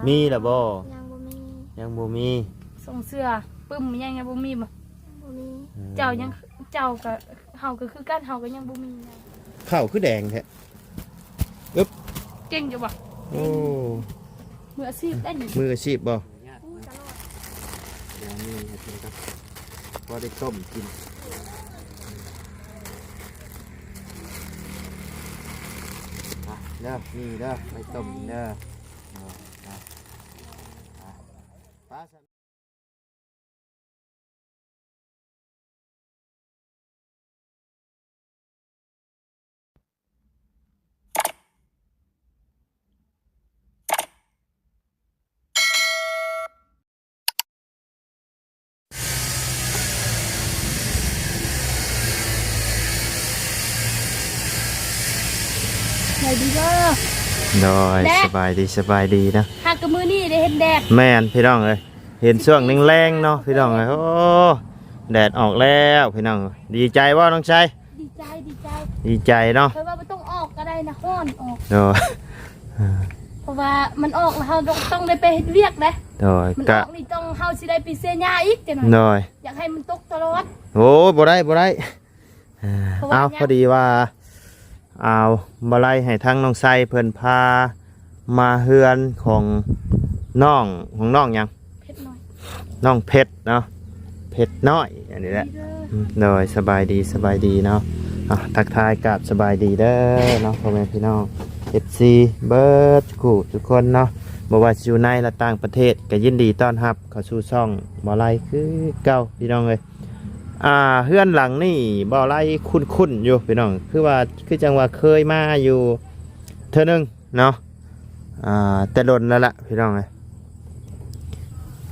ມີແລ້ວບໍ່? ຍັງບໍ່ມີ. ຍັງບໍ່ມີ. ສົ່ງເສື້ອປຶ້ມຫຍັງຍັງບໍ່ມີບໍ່? ຍັງບໍ່ມີ. ອືມ ເຈົ້າຍັງ ເຈົ້າກໍ ເຮົາກໍຄືກັນ ເຮົາກໍຍັງບໍ່ມີຫຍັງ. ເຂົ້າຄືແດງແທ້. ອຶບ ເກັ່ງຢູ່ບໍ່? ໂອ້ ມືອາຊີບໄດ້ນີ້. ມືອາຊີບບໍ່? ອືມ ດຽວນີ້ໃຫ້ເພິ່ນກັບ ພໍໄດ້ຕົ້ມກິນ. ອ່ະ ເດີ ນີ້ເດີ ໄປຕົ້ມເດີ. ສະບາຍດີເດີ. ໂດຍ ແລະ ສະບາຍດີ ສະບາຍດີເນາະ. ຫາກະມື້ນີ້ໄດ້ເຫັນແດດ. ແມ່ນພີ່ນ້ອງເອີຍ ເຫັນຊ່ວງແລງໆເນາະພີ່ນ້ອງເອີຍ. ໂອ້ ແດດອອກແລ້ວພີ່ນ້ອງ. ດີໃຈບໍ່ນ້ອງໄຊ? ດີໃຈ ດີໃຈ ດີໃຈເນາະ. ຂ້ອຍວ່າບໍ່ຕ້ອງອອກກໍໄດ້ນະ ຮ້ອນອອກ. ໂດຍ ເພາະວ່າມັນອອກແລ້ວເຮົາຕ້ອງໄດ້ໄປເຮັດວຽກເດ້. ໂດຍ ມັນອອກນີ້ຕ້ອງ ເຮົາຊິໄດ້ໄປເສຍຫຍ້າອີກຈັກໜ້ອຍ. ໂດຍ ຢາກໃຫ້ມັນຕົກຕະຫຼອດ. ໂອ້ ບໍ່ໄດ້ ບໍ່ໄດ້. ເອົາ ພໍດີວ່າ ເອົາ ບໍ່ໄດ້ໃຫ້ທາງນ້ອງໄຊເພິ່ນພາມາເຮືອນຂອງນ້ອງ ຂອງນ້ອງຫຍັງ? ເພັດນ້ອຍ ນ້ອງເພັດເນາະ ເພັດນ້ອຍ ອັນນີ້ແຫຼະ. ໂດຍ ສະບາຍດີ ສະບາຍດີເນາະ. ອ່ະ ທັກທາຍກາບສະບາຍດີເດີເນາະ ພໍ່ແມ່ພີ່ນ້ອງ ເອັຟຊີ ເບິດທຸກຜູ້ທຸກຄົນເນາະ ບໍ່ວ່າຊິຢູ່ໃນ ແລະ ຕ່າງປະເທດ ກໍຍິນດີຕ້ອນຮັບເຂົ້າສູ່ຊ່ອງບໍ່ໄລຄືເກົ່າພີ່ນ້ອງເອີຍ. ອ່າ ເຮືອນຫຼັງນີ້ບໍ່ໄລຄຸ້ນໆຢູ່ພີ່ນ້ອງ ຄືວ່າ ຄືຈັ່ງວ່າເຄີຍມາຢູ່ເທື່ອໜຶ່ງ ເນາະ. ອ່າ ແຕ່ດົນແລ້ວລະພີ່ນ້ອງເອີຍ.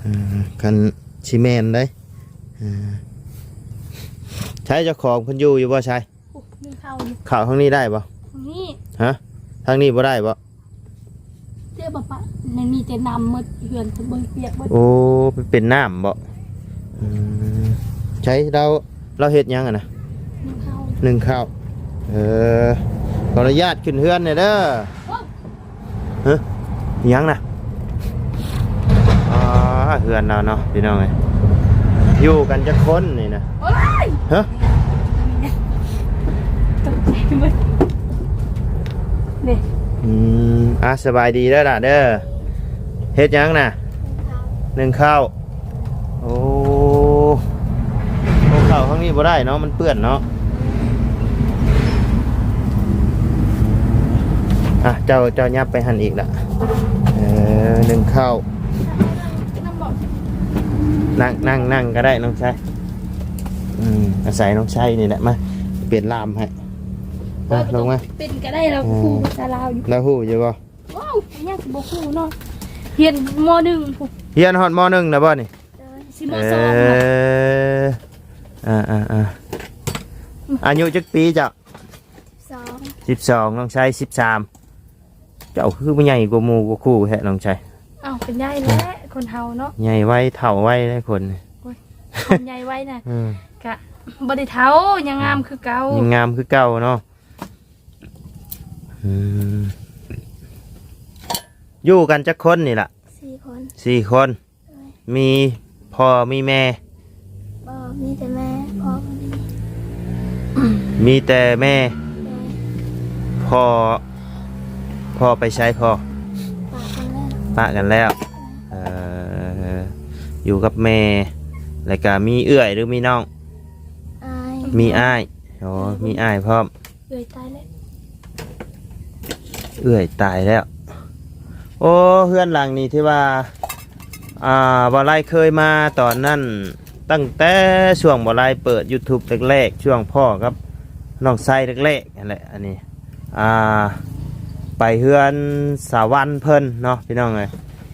ອ່າ ຄັນຊິແມ່ນໄດ໋. ອ່າ ໃຊ້ເຈົ້າຂອງເພິ່ນຢູ່ ຢູ່ບໍ່ໃຊ້? ໂອ້ ໜຶ່ງເຂົ້າຢູ່. ເຂົ້າທາງນີ້ໄດ້ບໍ່? ນີ້ ຮະ? ທາງນີ້ບໍ່ໄດ້ບໍ່? ເຈົ້າບໍ່ປະ ໃນນີ້ແຕ່ນ້ຳໝົດ ເຮືອນເພິ່ນບໍ່ໃຫ້ປຽກເບິດ. ໂອ້ ມັນເປັນນ້ຳບໍ່? ອືມ ໃຊ້ລາວ ລາວເຮັດຫຍັງຫັ້ນນະ? ໜຶ້ງເຂົ້າ ໜຶ້ງເຂົ້າ. ເອີ ຂໍອະນຸຍາດຂຶ້ນເຮືອນແດ່ເດີ. ໂອ້ ຮະ ຫຍັງນະ? ອ່າ ເຮືອນລາວເນາະພີ່ນ້ອງເອີຍ. ຢູ່ກັນຈັກຄົນນີ້ນະ? ໂອ້ຍ ຮະ? ຕົກໃຈເບິດເດ້. ອືມ ອ່າ ສະບາຍດີເດີຫຼ້າເດີ. ເຮັດຫຍັງນະ? ໜຶ້ງເຂົ້າ ໜຶ້ງເຂົ້າ. ໂອ້ ໂອ້ ເຂົ້າທາງນີ້ບໍ່ໄດ້ເນາະ ມັນເປື້ອນເນາະ. ອ່ະ ເຈົ້າ ເຈົ້າຫຍັບໄປຫັ້ນອີກລະ. ເອີ ໜຶ້ງເຂົ້າ. ນັ່ງ ນັ່ງ ນັ່ງກໍໄດ້ນ້ອງຊາຍ. ອືມ ອາໄສນ້ອງຊາຍນີ້ແຫຼະ ມາປ່ຽນລ່າມໃຫ້. ມາ ລົງມາ. ເປັນກໍໄດ້ ລາວ ເອີ ຮູ້ພາສາລາວຢູ່ ລາວຮູ້ຢູ່ບໍ່? ໂອ້ຍ ຍັງຊິບໍ່ຮູ້ເນາະ ຮຽນ ມໍໜຶ່ງພຸ້ນ. ຮຽນຮອດ ມໍໜຶ່ງ ແລ້ວບໍ່ນີ້? ໂດຍ ຊິ ມໍສອງ ເອີ ແລ້ວ. ອ່າໆໆ ອືມ ອາຍຸຈັກປີເຈົ້າ? ສິບສອງ ສິບສອງ ນ້ອງໄຊ ສິບສາມ. ເຈົ້າຄືໃຫຍ່ກວ່າໝູ່ກວ່າຄູ່ແທ້ນ້ອງໄຊ? ເອົ້າ ກໍໃຫຍ່ແຫຼະ ຄົນເຮົາເນາະ ໃຫຍ່ໄວ ເຖົ້າໄວເດ້ຄົນ. ໂອ້ຍ ຄົນໃຫຍ່ໄວນະ. ອືມ ກະບໍ່ໄດ້ເຖົ້າ ຍັງງາມຄືເກົ່າ ຍັງງາມຄືເກົ່າເນາະ. ອືມ ຢູ່ກັນຈັກຄົນນີ້ລະ? ສີ່ຄົນ ສີ່ຄົນ. ໂດຍ ມີພໍ່ມີແມ່? ບໍ່ ມີແຕ່ແມ່ ພໍ່ບໍ່ມີ. ມີແຕ່ແມ່. ໂດຍ ພໍ່ ພໍ່ໄປໃສພໍ່? ປະກັນແລ້ວ ປະກັນແລ້ວ. ເອີ ຢູ່ກັບແມ່ ແລ້ວກະມີເອື້ອຍຫຼືມີນ້ອງ? ອ້າຍ ມີອ້າຍ. ອໍ ມີອ້າຍພ້ອມ. ເອື້ອຍຕາຍແລ້ວ ເອື້ອຍຕາຍແລ້ວ. ໂອ້ ເຮືອນຫຼັງນີ້ທີ່ວ່າ ອ່າ ບ່າວໄລເຄີຍມາຕອນນັ້ນ ຕັ້ງແຕ່ຊ່ວງບ່າວໄລເປີດຢູທູບແລກໆ ຊ່ວງພໍ່ກັບນ້ອງໄຊແລກໆ ຫັ້ນແຫຼະ. ອັນນີ້ ອ່າ ໄປເຮືອນສາວັນເພິ່ນເນາະ ພີ່ນ້ອງເອີຍ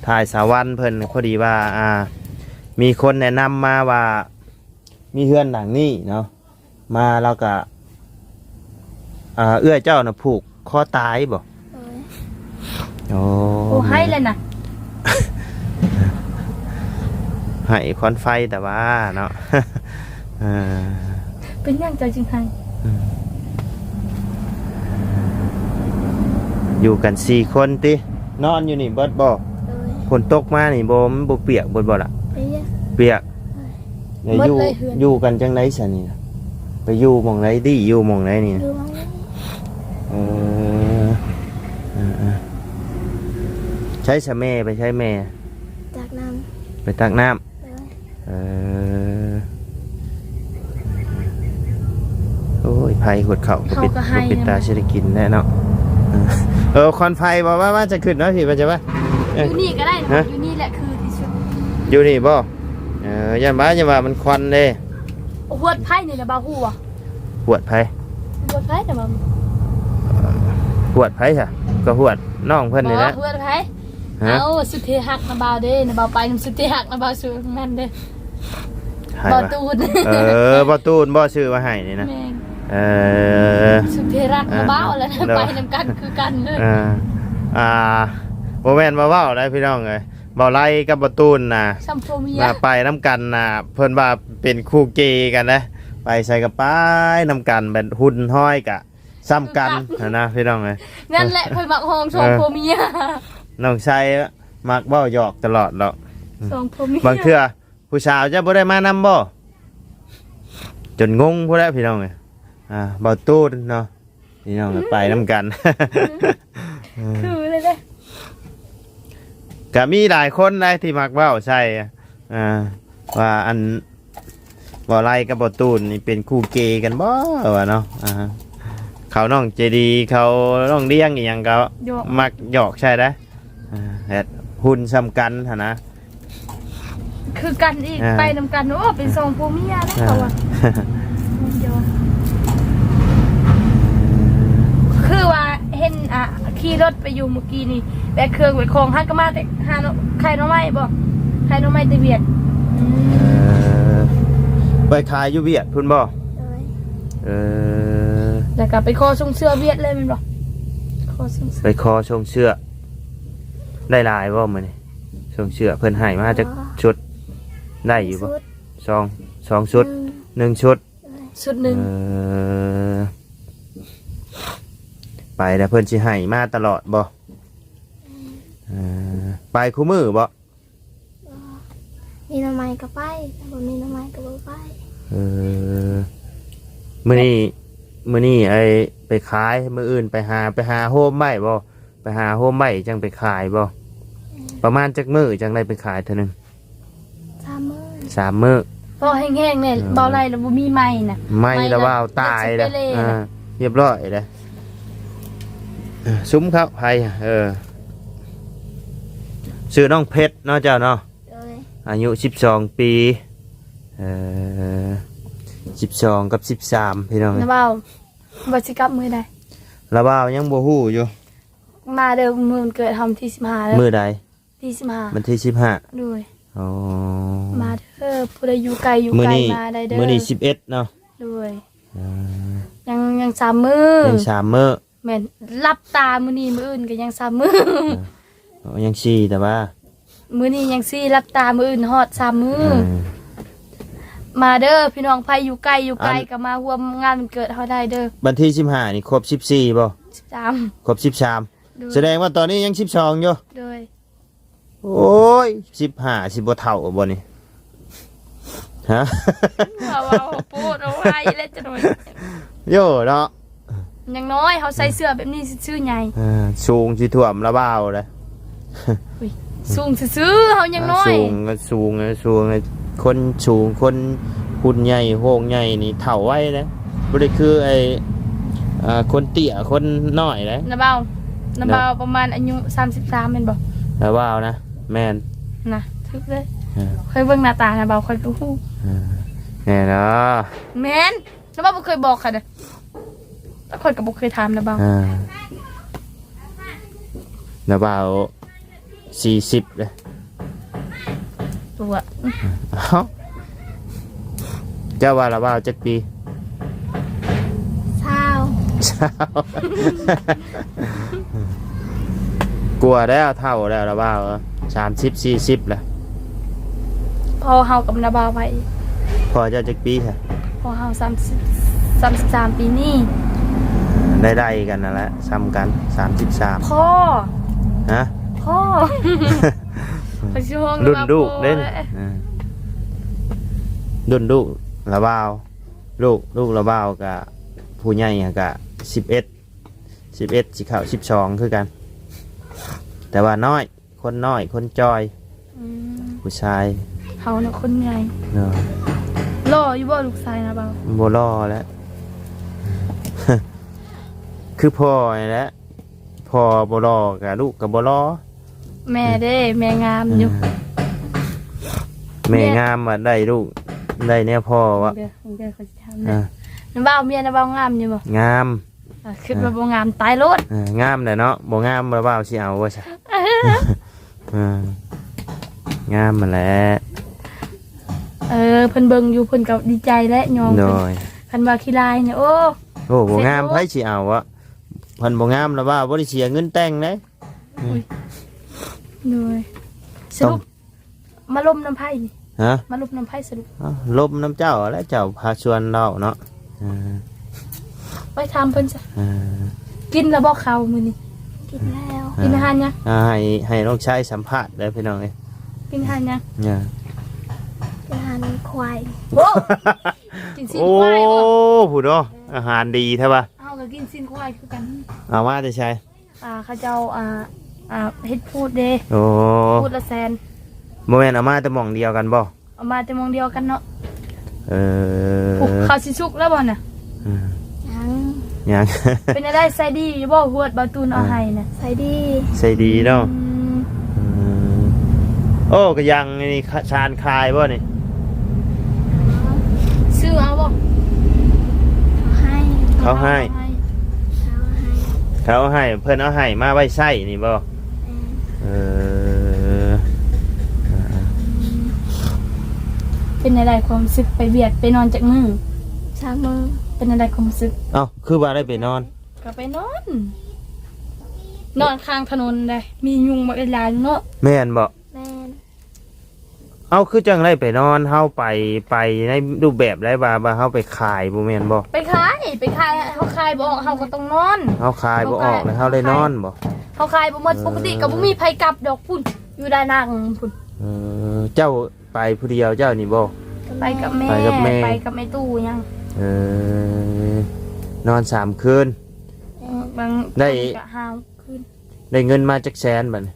ຖ່າຍສາວັນເພິ່ນ. ພໍດີວ່າ ອ່າ ມີຄົນແນະນຳມາວ່າ ມີເຮືອນຫຼັງນີ້ເນາະ ມາແລ້ວກະ ອ່າ ເອື້ອຍເຈົ້ານະຜູກຄໍຕາຍບໍ່? ໂດຍ ໂອ້ ໂອ້ ໄຫ້ແລ້ວນະ ໄຫ້ຄວັນໄຟແຕ່ວ່າເນາະ. ເອີ ເປັນຫຍັງເຈົ້າຈຶ່ງໄຫ້? ອືມ ຢູ່ກັນສີ່ຄົນຕິ? ນອນຢູ່ນີ້ເບິດບໍ່? ໂດຍ ຝົນຕົກມານີ້ບໍ່ ມັນບໍ່ປຽກເບິດບໍ່ລະ? ປຽກ ປຽກ. ແລ້ວຢູ່ ເບິດເລີຍເຮືອນ ຢູ່ກັນຈັ່ງໃດຊັ້ນນີ້ນະ? ໄປຢູ່ໝ່ອງໃດ? ດີຢູ່ໝ່ອງໃດນີ້ນະ? ຢູ່ໝ່ອງນີ້. ເອີ ເອີໆ ໃຊ້ສະແມ່ ໄປໃຊ້ແມ່? ຕັກນ້ຳ ໄປຕັກນ້ຳ. ເອີ ໂອ້ຍ ໄຟຫວດເຂົ້າກໍເປັນ ເຮົາກໍໄຮ່ ກໍເປັນຕາຊິໄດ້ກິນແດ່ເນາະ. ເອີ ເອີ ຄວັນໄຟບໍ່ ວ່າ ວ່າຈະຂຶ້ນມາພີ້ ວ່າຈະວ່າ ເອີ ຢູ່ນີ້ກໍໄດ້ນະ ຮະ ຢູ່ນີ້ແຫຼະຄືທີ່ສຸດ. ຢູ່ນີ້ບໍ່? ເອີ ຢ້ານວ່າ ຢ້ານວ່າມັນຄວັນເດ້. ຫວດໄຟນີ້ນະ ບ່າວຮູ້ບໍ່? ຫວດໃຜ? ຫວດໃຜນະບ່າວ? ຫວດໃຜຊະ? ກໍຫວດນ້ອງເພິ່ນນີ້ແຫຼະ. ບໍ່ ຫວດໃຜ? ຮະ? ເອົ້າ ສຸດທີ່ຮັກນະບ່າວເດ້ ນະບ່າວໄປນຳສຸດທີ່ຮັກນະບ່າວ ສູ່ນັ້ນເດ້. ໃຜວະ? ບ່າວຕູນ. ເອີ ບ່າວຕູນບໍ່ ຊື້ມາໃຫ້ນີ້ນະ? ແມ່ນ. ເອີ ສຸດທີ່ຮັກນະບ່າວ ອ່າ ແລ້ວ ໂດຍ ໄປນຳກັນຄືກັນເລີຍ. ອ່າ ອ່າ ບໍ່ແມ່ນວ່າເວົ້າໄດ໋ພີ່ນ້ອງເອີຍ ບ່າວໄລກັບບ່າວຕູນນະ ສ່ຳຜົວເມຍ ນະ ໄປນຳກັນນະ ເພິ່ນວ່າເປັນຄູ່ເກກັນນະ ໄປໃສກໍໄປນຳກັນ ແບບຮຸ່ນຮອຍກະ ສ່ຳກັນຫັ້ນນະພີ່ນ້ອງເອີຍ. ນັ້ນແຫຼະ ຂ້ອຍມັກຮ້ອງສອງ ເອີ ຜົວເມຍ. ນ້ອງໄຊມັກເວົ້າຫຍອກຕະຫຼອດດອກ. ສອງຜົວເມຍ ບາງເທື່ອຜູ້ສາວຈະບໍ່ໄດ້ມານຳບໍ່? ຈົນງົງພຸ້ນແຫຼະພີ່ນ້ອງເອີຍ. ອ່າ ບ່າວຕູນເນາະ ພີ່ນ້ອງເອີຍ ໄປນຳກັນ. ຄືເລີຍເດ້. ກະມີຫຼາຍຄົນໃດທີ່ມັກເວົ້າໃສ່ ອ່າ ວ່າອັນ ບໍ່ໄລ່ກັບບໍ່ຕູນນີ້ເປັນຄູ່ເກກັນບໍ່ວ່າເນາະ. ອ່າ ເຂົານ້ອງໃຈດີ ເຂົານ້ອງລ້ຽງອີ່ຫຍັງກໍ ຢອກ ມັກຢອກໃສ່ໄດ໋. ອ່າ ແບບຮຸ່ນສ່ຳກັນຫັ້ນນະ ຄືກັນອີກ. ອ່າ ໄປນຳກັນ ໂອ້ ເປັນສອງຜົວເມຍແລ້ວ ອ່າ ເຂົາວ່າ ຢອກ ຄືວ່າເຫັນ ອ່າ ຂີ່ລົດໄປຢູ່ມື້ກີ້ນີ້ ແບກເຄື່ອງແບກຂອງ ຫາກໍມາແຕ່ຫາໜໍ່ ຂາຍໜໍ່ໄມ້ບໍ່? ຂາຍໜໍ່ໄມ້ແຕ່ຫວຽດ. ອືມ ເອີ ໄປຂາຍຢູ່ຫວຽດພຸ້ນບໍ່? ໂດຍ. ເອີ ແລ້ວກໍໄປຂໍສົ່ງເສື້ອຫວຽດເລີຍແມ່ນບໍ່? ຂໍສົ່ງເສື້ອ ໄປຂໍສົ່ງເສື້ອ. ໄດ້ຫຼາຍບໍ່ມື້ນີ້? ສົ່ງເສື້ອເພິ່ນໃຫ້ມາຈັກຊຸດ? ໄດ້ຢູ່ບໍ່? ໜຶ່ງຊຸດ ສອງ ສອງຊຸດ ໜຶ່ງ ໜຶ່ງຊຸດ. ຊຸດໜຶ່ງ. ເອີ ໄປແລ້ວເພິ່ນຊິໃຫ້ມາຕະຫຼອດບໍ່? ເອີ ໄປຄູ່ມື້ບໍ່? ບໍ່ ມີໜໍ່ໄມ້ກໍໄປ ຖ້າບໍ່ມີໜໍ່ໄມ້ກໍບໍ່ໄປ. ເອີ ມື້ນີ້ ມື້ນີ້ໄອ້ໄປຂາຍ ມື້ອື່ນໄປຫາ ໄປຫາໂຮມໄວ້ບໍ່? ໄປຫາໂຮມໄວ້ຈັ່ງໄປຂາຍບໍ່? ອືມ ປະມານຈັກມື້ຈັ່ງໄດ້ໄປຂາຍເທື່ອໜຶ່ງ? ສາມມື້ ສາມມື້. ພໍແຫ້ງໆ ແນ່ ເອີ ເບົາໄລ່ແລ້ວບໍ່ມີໄມ້ນະ ໄມ້ລະວາວຕາຍແລ້ວ. ເອີ ຮຽບຮ້ອຍແລ້ວ. ເອີ ຊຸມເຂົາໃຜ ເອີ ຊື່ນ້ອງເພັດເນາະ ເຈົ້າເນາະ. ໂດຍ. ອາຍຸສິບສອງປີ ເອີ ສິບສອງກັບສິບສາມ ພີ່ນ້ອງ. ລະເບົາ ວ່າຊິກັບມື້ໃດ? ລະເບົາຍັງບໍ່ຮູ້ຢູ່. ມາເດີ ມື້ວັນເກີດເຮົາ ວັນທີສິບຫ້າເດີ. ມື້ໃດ? ທີສິບຫ້າ ວັນທີສິບຫ້າ. ໂດຍ. ອໍ ມາເດີ ຜູ້ໃດຢູ່ໄກຢູ່ໄກ ມື້ນີ້ ມາໄດ້ເດີ. ມື້ນີ້ສິບເອັດເນາະ. ໂດຍ. ອ່າ ຍັງ ຍັງສາມມື້ ຍັງສາມມື້. ແມ່ນ ຫຼັບຕາມື້ນີ້ມື້ອື່ນກໍຍັງສາມມື້. ເອີ ຍັງສີ່ ແຕ່ວ່າ ມື້ນີ້ຍັງສີ່ ຫຼັບຕາມື້ອື່ນຮອດສາມມື້. ເອີ ມາເດີພີ່ນ້ອງ ໃຜຢູ່ໄກຢູ່ໄກ ອັນ ກໍມາຮ່ວມງານວັນເກີດເຮົາໄດ້ເດີ. ວັນທີສິບຫ້ານີ້ຄົບສິບສີ່ບໍ່? ສິບສາມ. ຄົບສິບສາມ. ໂດຍ. ສະແດງວ່າຕອນນີ້ຍັງສິບສອງຢູ່. ໂດຍ. ໂອ້ຍ ສິບຫ້າ ຊິບໍ່ເຖົ້າບໍ່ນີ້? ຮະ? ວ່າເວົ້າໂພດ ເວົ້າໄວແລ້ວຈະໜ້ອຍ. ໂຢເນາະ ຍັງນ້ອຍ ເຮົາໃສ່ເສື້ອແບບນີ້ຊື່ໆໃຫຍ່. ເອີ ສູງຊິຖ້ວມລະບ່າວເດ້. ອຸ້ຍ ສູງຊື່ໆ ເຮົາຍັງນ້ອຍ. ສູງກໍສູງ ສູງ ຄົນສູງ ຄົນ ຮຸ່ນໃຫຍ່ໂຮງໃຫຍ່ນີ້ເຖົ້າໄວເດ້ ບໍ່ໄດ້ຄືໄອ້ ເອີ ຄົນເຕ້ຍຄົນນ້ອຍເດ້. ນະບ່າວ ນະບ່າວ ເນາະ ປະມານອາຍຸສາມສິບສາມແມ່ນບໍ່? ນະບ່າວນະ ແມ່ນນະ ຖືກເລີຍ. ເອີ ເຄີຍເບິ່ງໜ້າຕານະບ່າວ ຂ້ອຍກໍຮູ້. ເອີ ແມ່ນເນາະ ແມ່ນ. ນະບ່າວບໍ່ເຄີຍບອກຂ້ອຍເດ້ ແລ້ວຂ້ອຍກໍບໍ່ເຄີຍຖາມນະບ່າວ. ເອີ ນະບ່າວສີ່ສິບເດ້. ຕົວະ ເອົ້າ ເຈົ້າວ່າລະບ່າວຈັກປີ? ຊາວ ຊາວ ກວ່າແລ້ວ ເຖົ້າແລ້ວລະບ່າວ ສາມສິບ ສີ່ສິບແລ້ວ. ພໍ່ເຮົາກັບນະບ່າວໄວ. ພໍ່ເຈົ້າຈັກປີຊະ? ພໍ່ເຮົາສາມສິບ ສາມສິບສາມປີນີ້. ໄດ້ໆກັນນັ້ນແຫຼະ ສ່ຳກັນ ສາມສິບສາມ. ພໍ່ ຮະ? ພໍ່ ພໍ່ ໄປຊິຮ້ອງ ລຸ້ນລູກເດ້ ເອີ ລຸ້ນລູກລະບ່າວ ລູກ ລູກລະບ່າວກະ ຜູ້ໃຫຍ່ຫັ້ນກະສິບເອັດ ສິບເອັດ ຊິເຂົ້າສິບສອງຄືກັນ ແຕ່ວ່ານ້ອຍ ຄົນນ້ອຍ ຄົນຈ່ອຍ ອືມ ຜູ້ຊາຍ ເຮົານະຄົນໃຫຍ່ ເນາະ ຫຼໍ່ຢູ່ບໍ່ລູກຊາຍນະບ່າວ? ບໍ່ຫຼໍ່ແຫຼະ ຄືພໍ່ນີ້ແຫຼະ ພໍ່ບໍ່ຫຼໍ່ກະລູກກະບໍ່ຫຼໍ່ ແມ່ເດ້ ແມ່ງາມຢູ່ ເອີ ແມ່ງາມວ່າໄດ້ລູກ ໄດ້ແນວພໍ່ວະ ເດີ ເດີ ຂ້ອຍຊິຖາມ ອ່າ ນະບ່າວ ເມຍນະບ່າວງາມຢູ່ບໍ່? ງາມ ອ່າ ຄິດວ່າບໍ່ງາມຕາຍໂລດ ເອີ ງາມແຫຼະເນາະ ບໍ່ງາມລະບ່າວຊິເອົາວ່າຊະ ເອີ ງາມຫັ້ນແຫຼະ ເອີ ເພິ່ນເບິ່ງຢູ່ ເພິ່ນກໍດີໃຈແຫຼະ ຍອມ ໂດຍ ຄັນວ່າຂີ້ລາຍນີ້ ໂອ້ ໂອ້ ບໍ່ງາມ ເສັດໂລດ ໃຜຊິເອົາວະ ຄັນບໍ່ງາມລະບ່າວບໍ່ໄດ້ເສຍເງິນແຕ່ງເດ້ ໂດຍ ສະຫຼຸບ ມາລົມນຳໃຜນີ້? ຮະ? ມາລົມນຳໃຜສະຫຼຸບ? ອ້າວ ລົມນຳເຈົ້າແຫຼະ ເຈົ້າພາຊວນເວົ້າເນາະ ເອີ ໄປຖາມເພິ່ນຊະ ເອີ ກິນແລ້ວບໍ່ເຂົ້າມື້ນີ້? ກິນແລ້ວ ເອີ ກິນອາຫານຫຍັງ? ອ່າ ໃຫ້ ໃຫ້ນ້ອງຊາຍສຳພາດເດີພີ່ນ້ອງເອີຍ ກິນອາຫານຫຍັງ? ເອີ ກິນອາຫານຄວາຍ ໂອ້ ກິນຊີ້ນຄວາຍບໍ່? ໂອ້ ຜູ້ເນາະ ອາຫານດີແທ້ວ່າ ເຮົາກໍກິນຊີ້ນຄວາຍຄືກັນ ເອົາມາແຕ່ໃສ? ອ່າ ເຂົາເຈົ້າ ອ່າ ອ່າ ເຮັດພູດເດ້ ໂອ້ ພູດລະແສນ ບໍ່ແມ່ນເອົາມາແຕ່ໝ່ອງດຽວກັນບໍ່? ເອົາມາແຕ່ໝ່ອງດຽວກັນເນາະ ເອີ ເຂົາຊິສຸກແລ້ວບໍ່ນະ? ອືມ ຍັງ ຍັງ ເປັນຈັ່ງໃດ ໃສ່ດີຢູ່ບໍ່ ຮວດບ່າວຕູນເອົາໃຫ້ນະ? ໃສ່ດີ ໃສ່ດີເນາະ ອືມ ອືມ ໂອ້ ກະຍັງນີ້ ຊານຂາຍບໍ່ນີ້? ຊື້ເອົາບໍ່? ເຂົາໃຫ້ ເຂົາໃຫ້ ເຂົາໃຫ້ ເຂົາໃຫ້ ເພິ່ນເອົາໃຫ້ມາໄວ້ໃຊ້ນີ້ບໍ່? ແມ່ນ ເອີ ເປັນແນວໃດຄວາມຮູ້ສຶກໄປວຽກ ໄປນອນຈັກມື້? ສາມມື້ ເປັນແນວໃດຄວາມຮູ້ສຶກ? ເອົ້າ ຄືວ່າໄດ້ໄປນອນ? ກໍໄປນອນ ນອນຂ້າງຖະໜົນເດ້ ມີຍຸງບັກຫຼາຍເນາະ ແມ່ນບໍ່? ແມ່ນ ເອົ້າ ຄືຈັ່ງໄດ້ໄປນອນ ເຮົາໄປ ໄປໃນຮູບແບບໃດ ວ່າ ວ່າເຮົາໄປຂາຍບໍ່ແມ່ນບໍ່? ໄປຂາຍ ໄປຂາຍ ເຮົາຂາຍບໍ່ອອກ ເຮົາກໍຕ້ອງນອນ ເຮົາຂາຍບໍ່ອອກ ເຮົາຂາຍ ແລ້ວເຮົາໄດ້ນອນບໍ່? ເຮົາຂາຍບໍ່ໝົດ ເອີ ປົກກະຕິກໍບໍ່ມີໃຜກັບດອກພຸ້ນ ຢູ່ດານັງພຸ້ນ ເອີ ເຈົ້າໄປຜູ້ດຽວເຈົ້ານີ້ບໍ່? ໄປກັບແມ່ ໄປກັບແມ່ ໄປກັບແມ່ຕູ້ຫຍັງ ເອີ ນອນສາມຄືນ ເອີ ບາງ ໄດ້ ຄືນກໍຫ້າ ຄືນ ໄດ້ເງິນມາຈັກແສນບັດນີ້?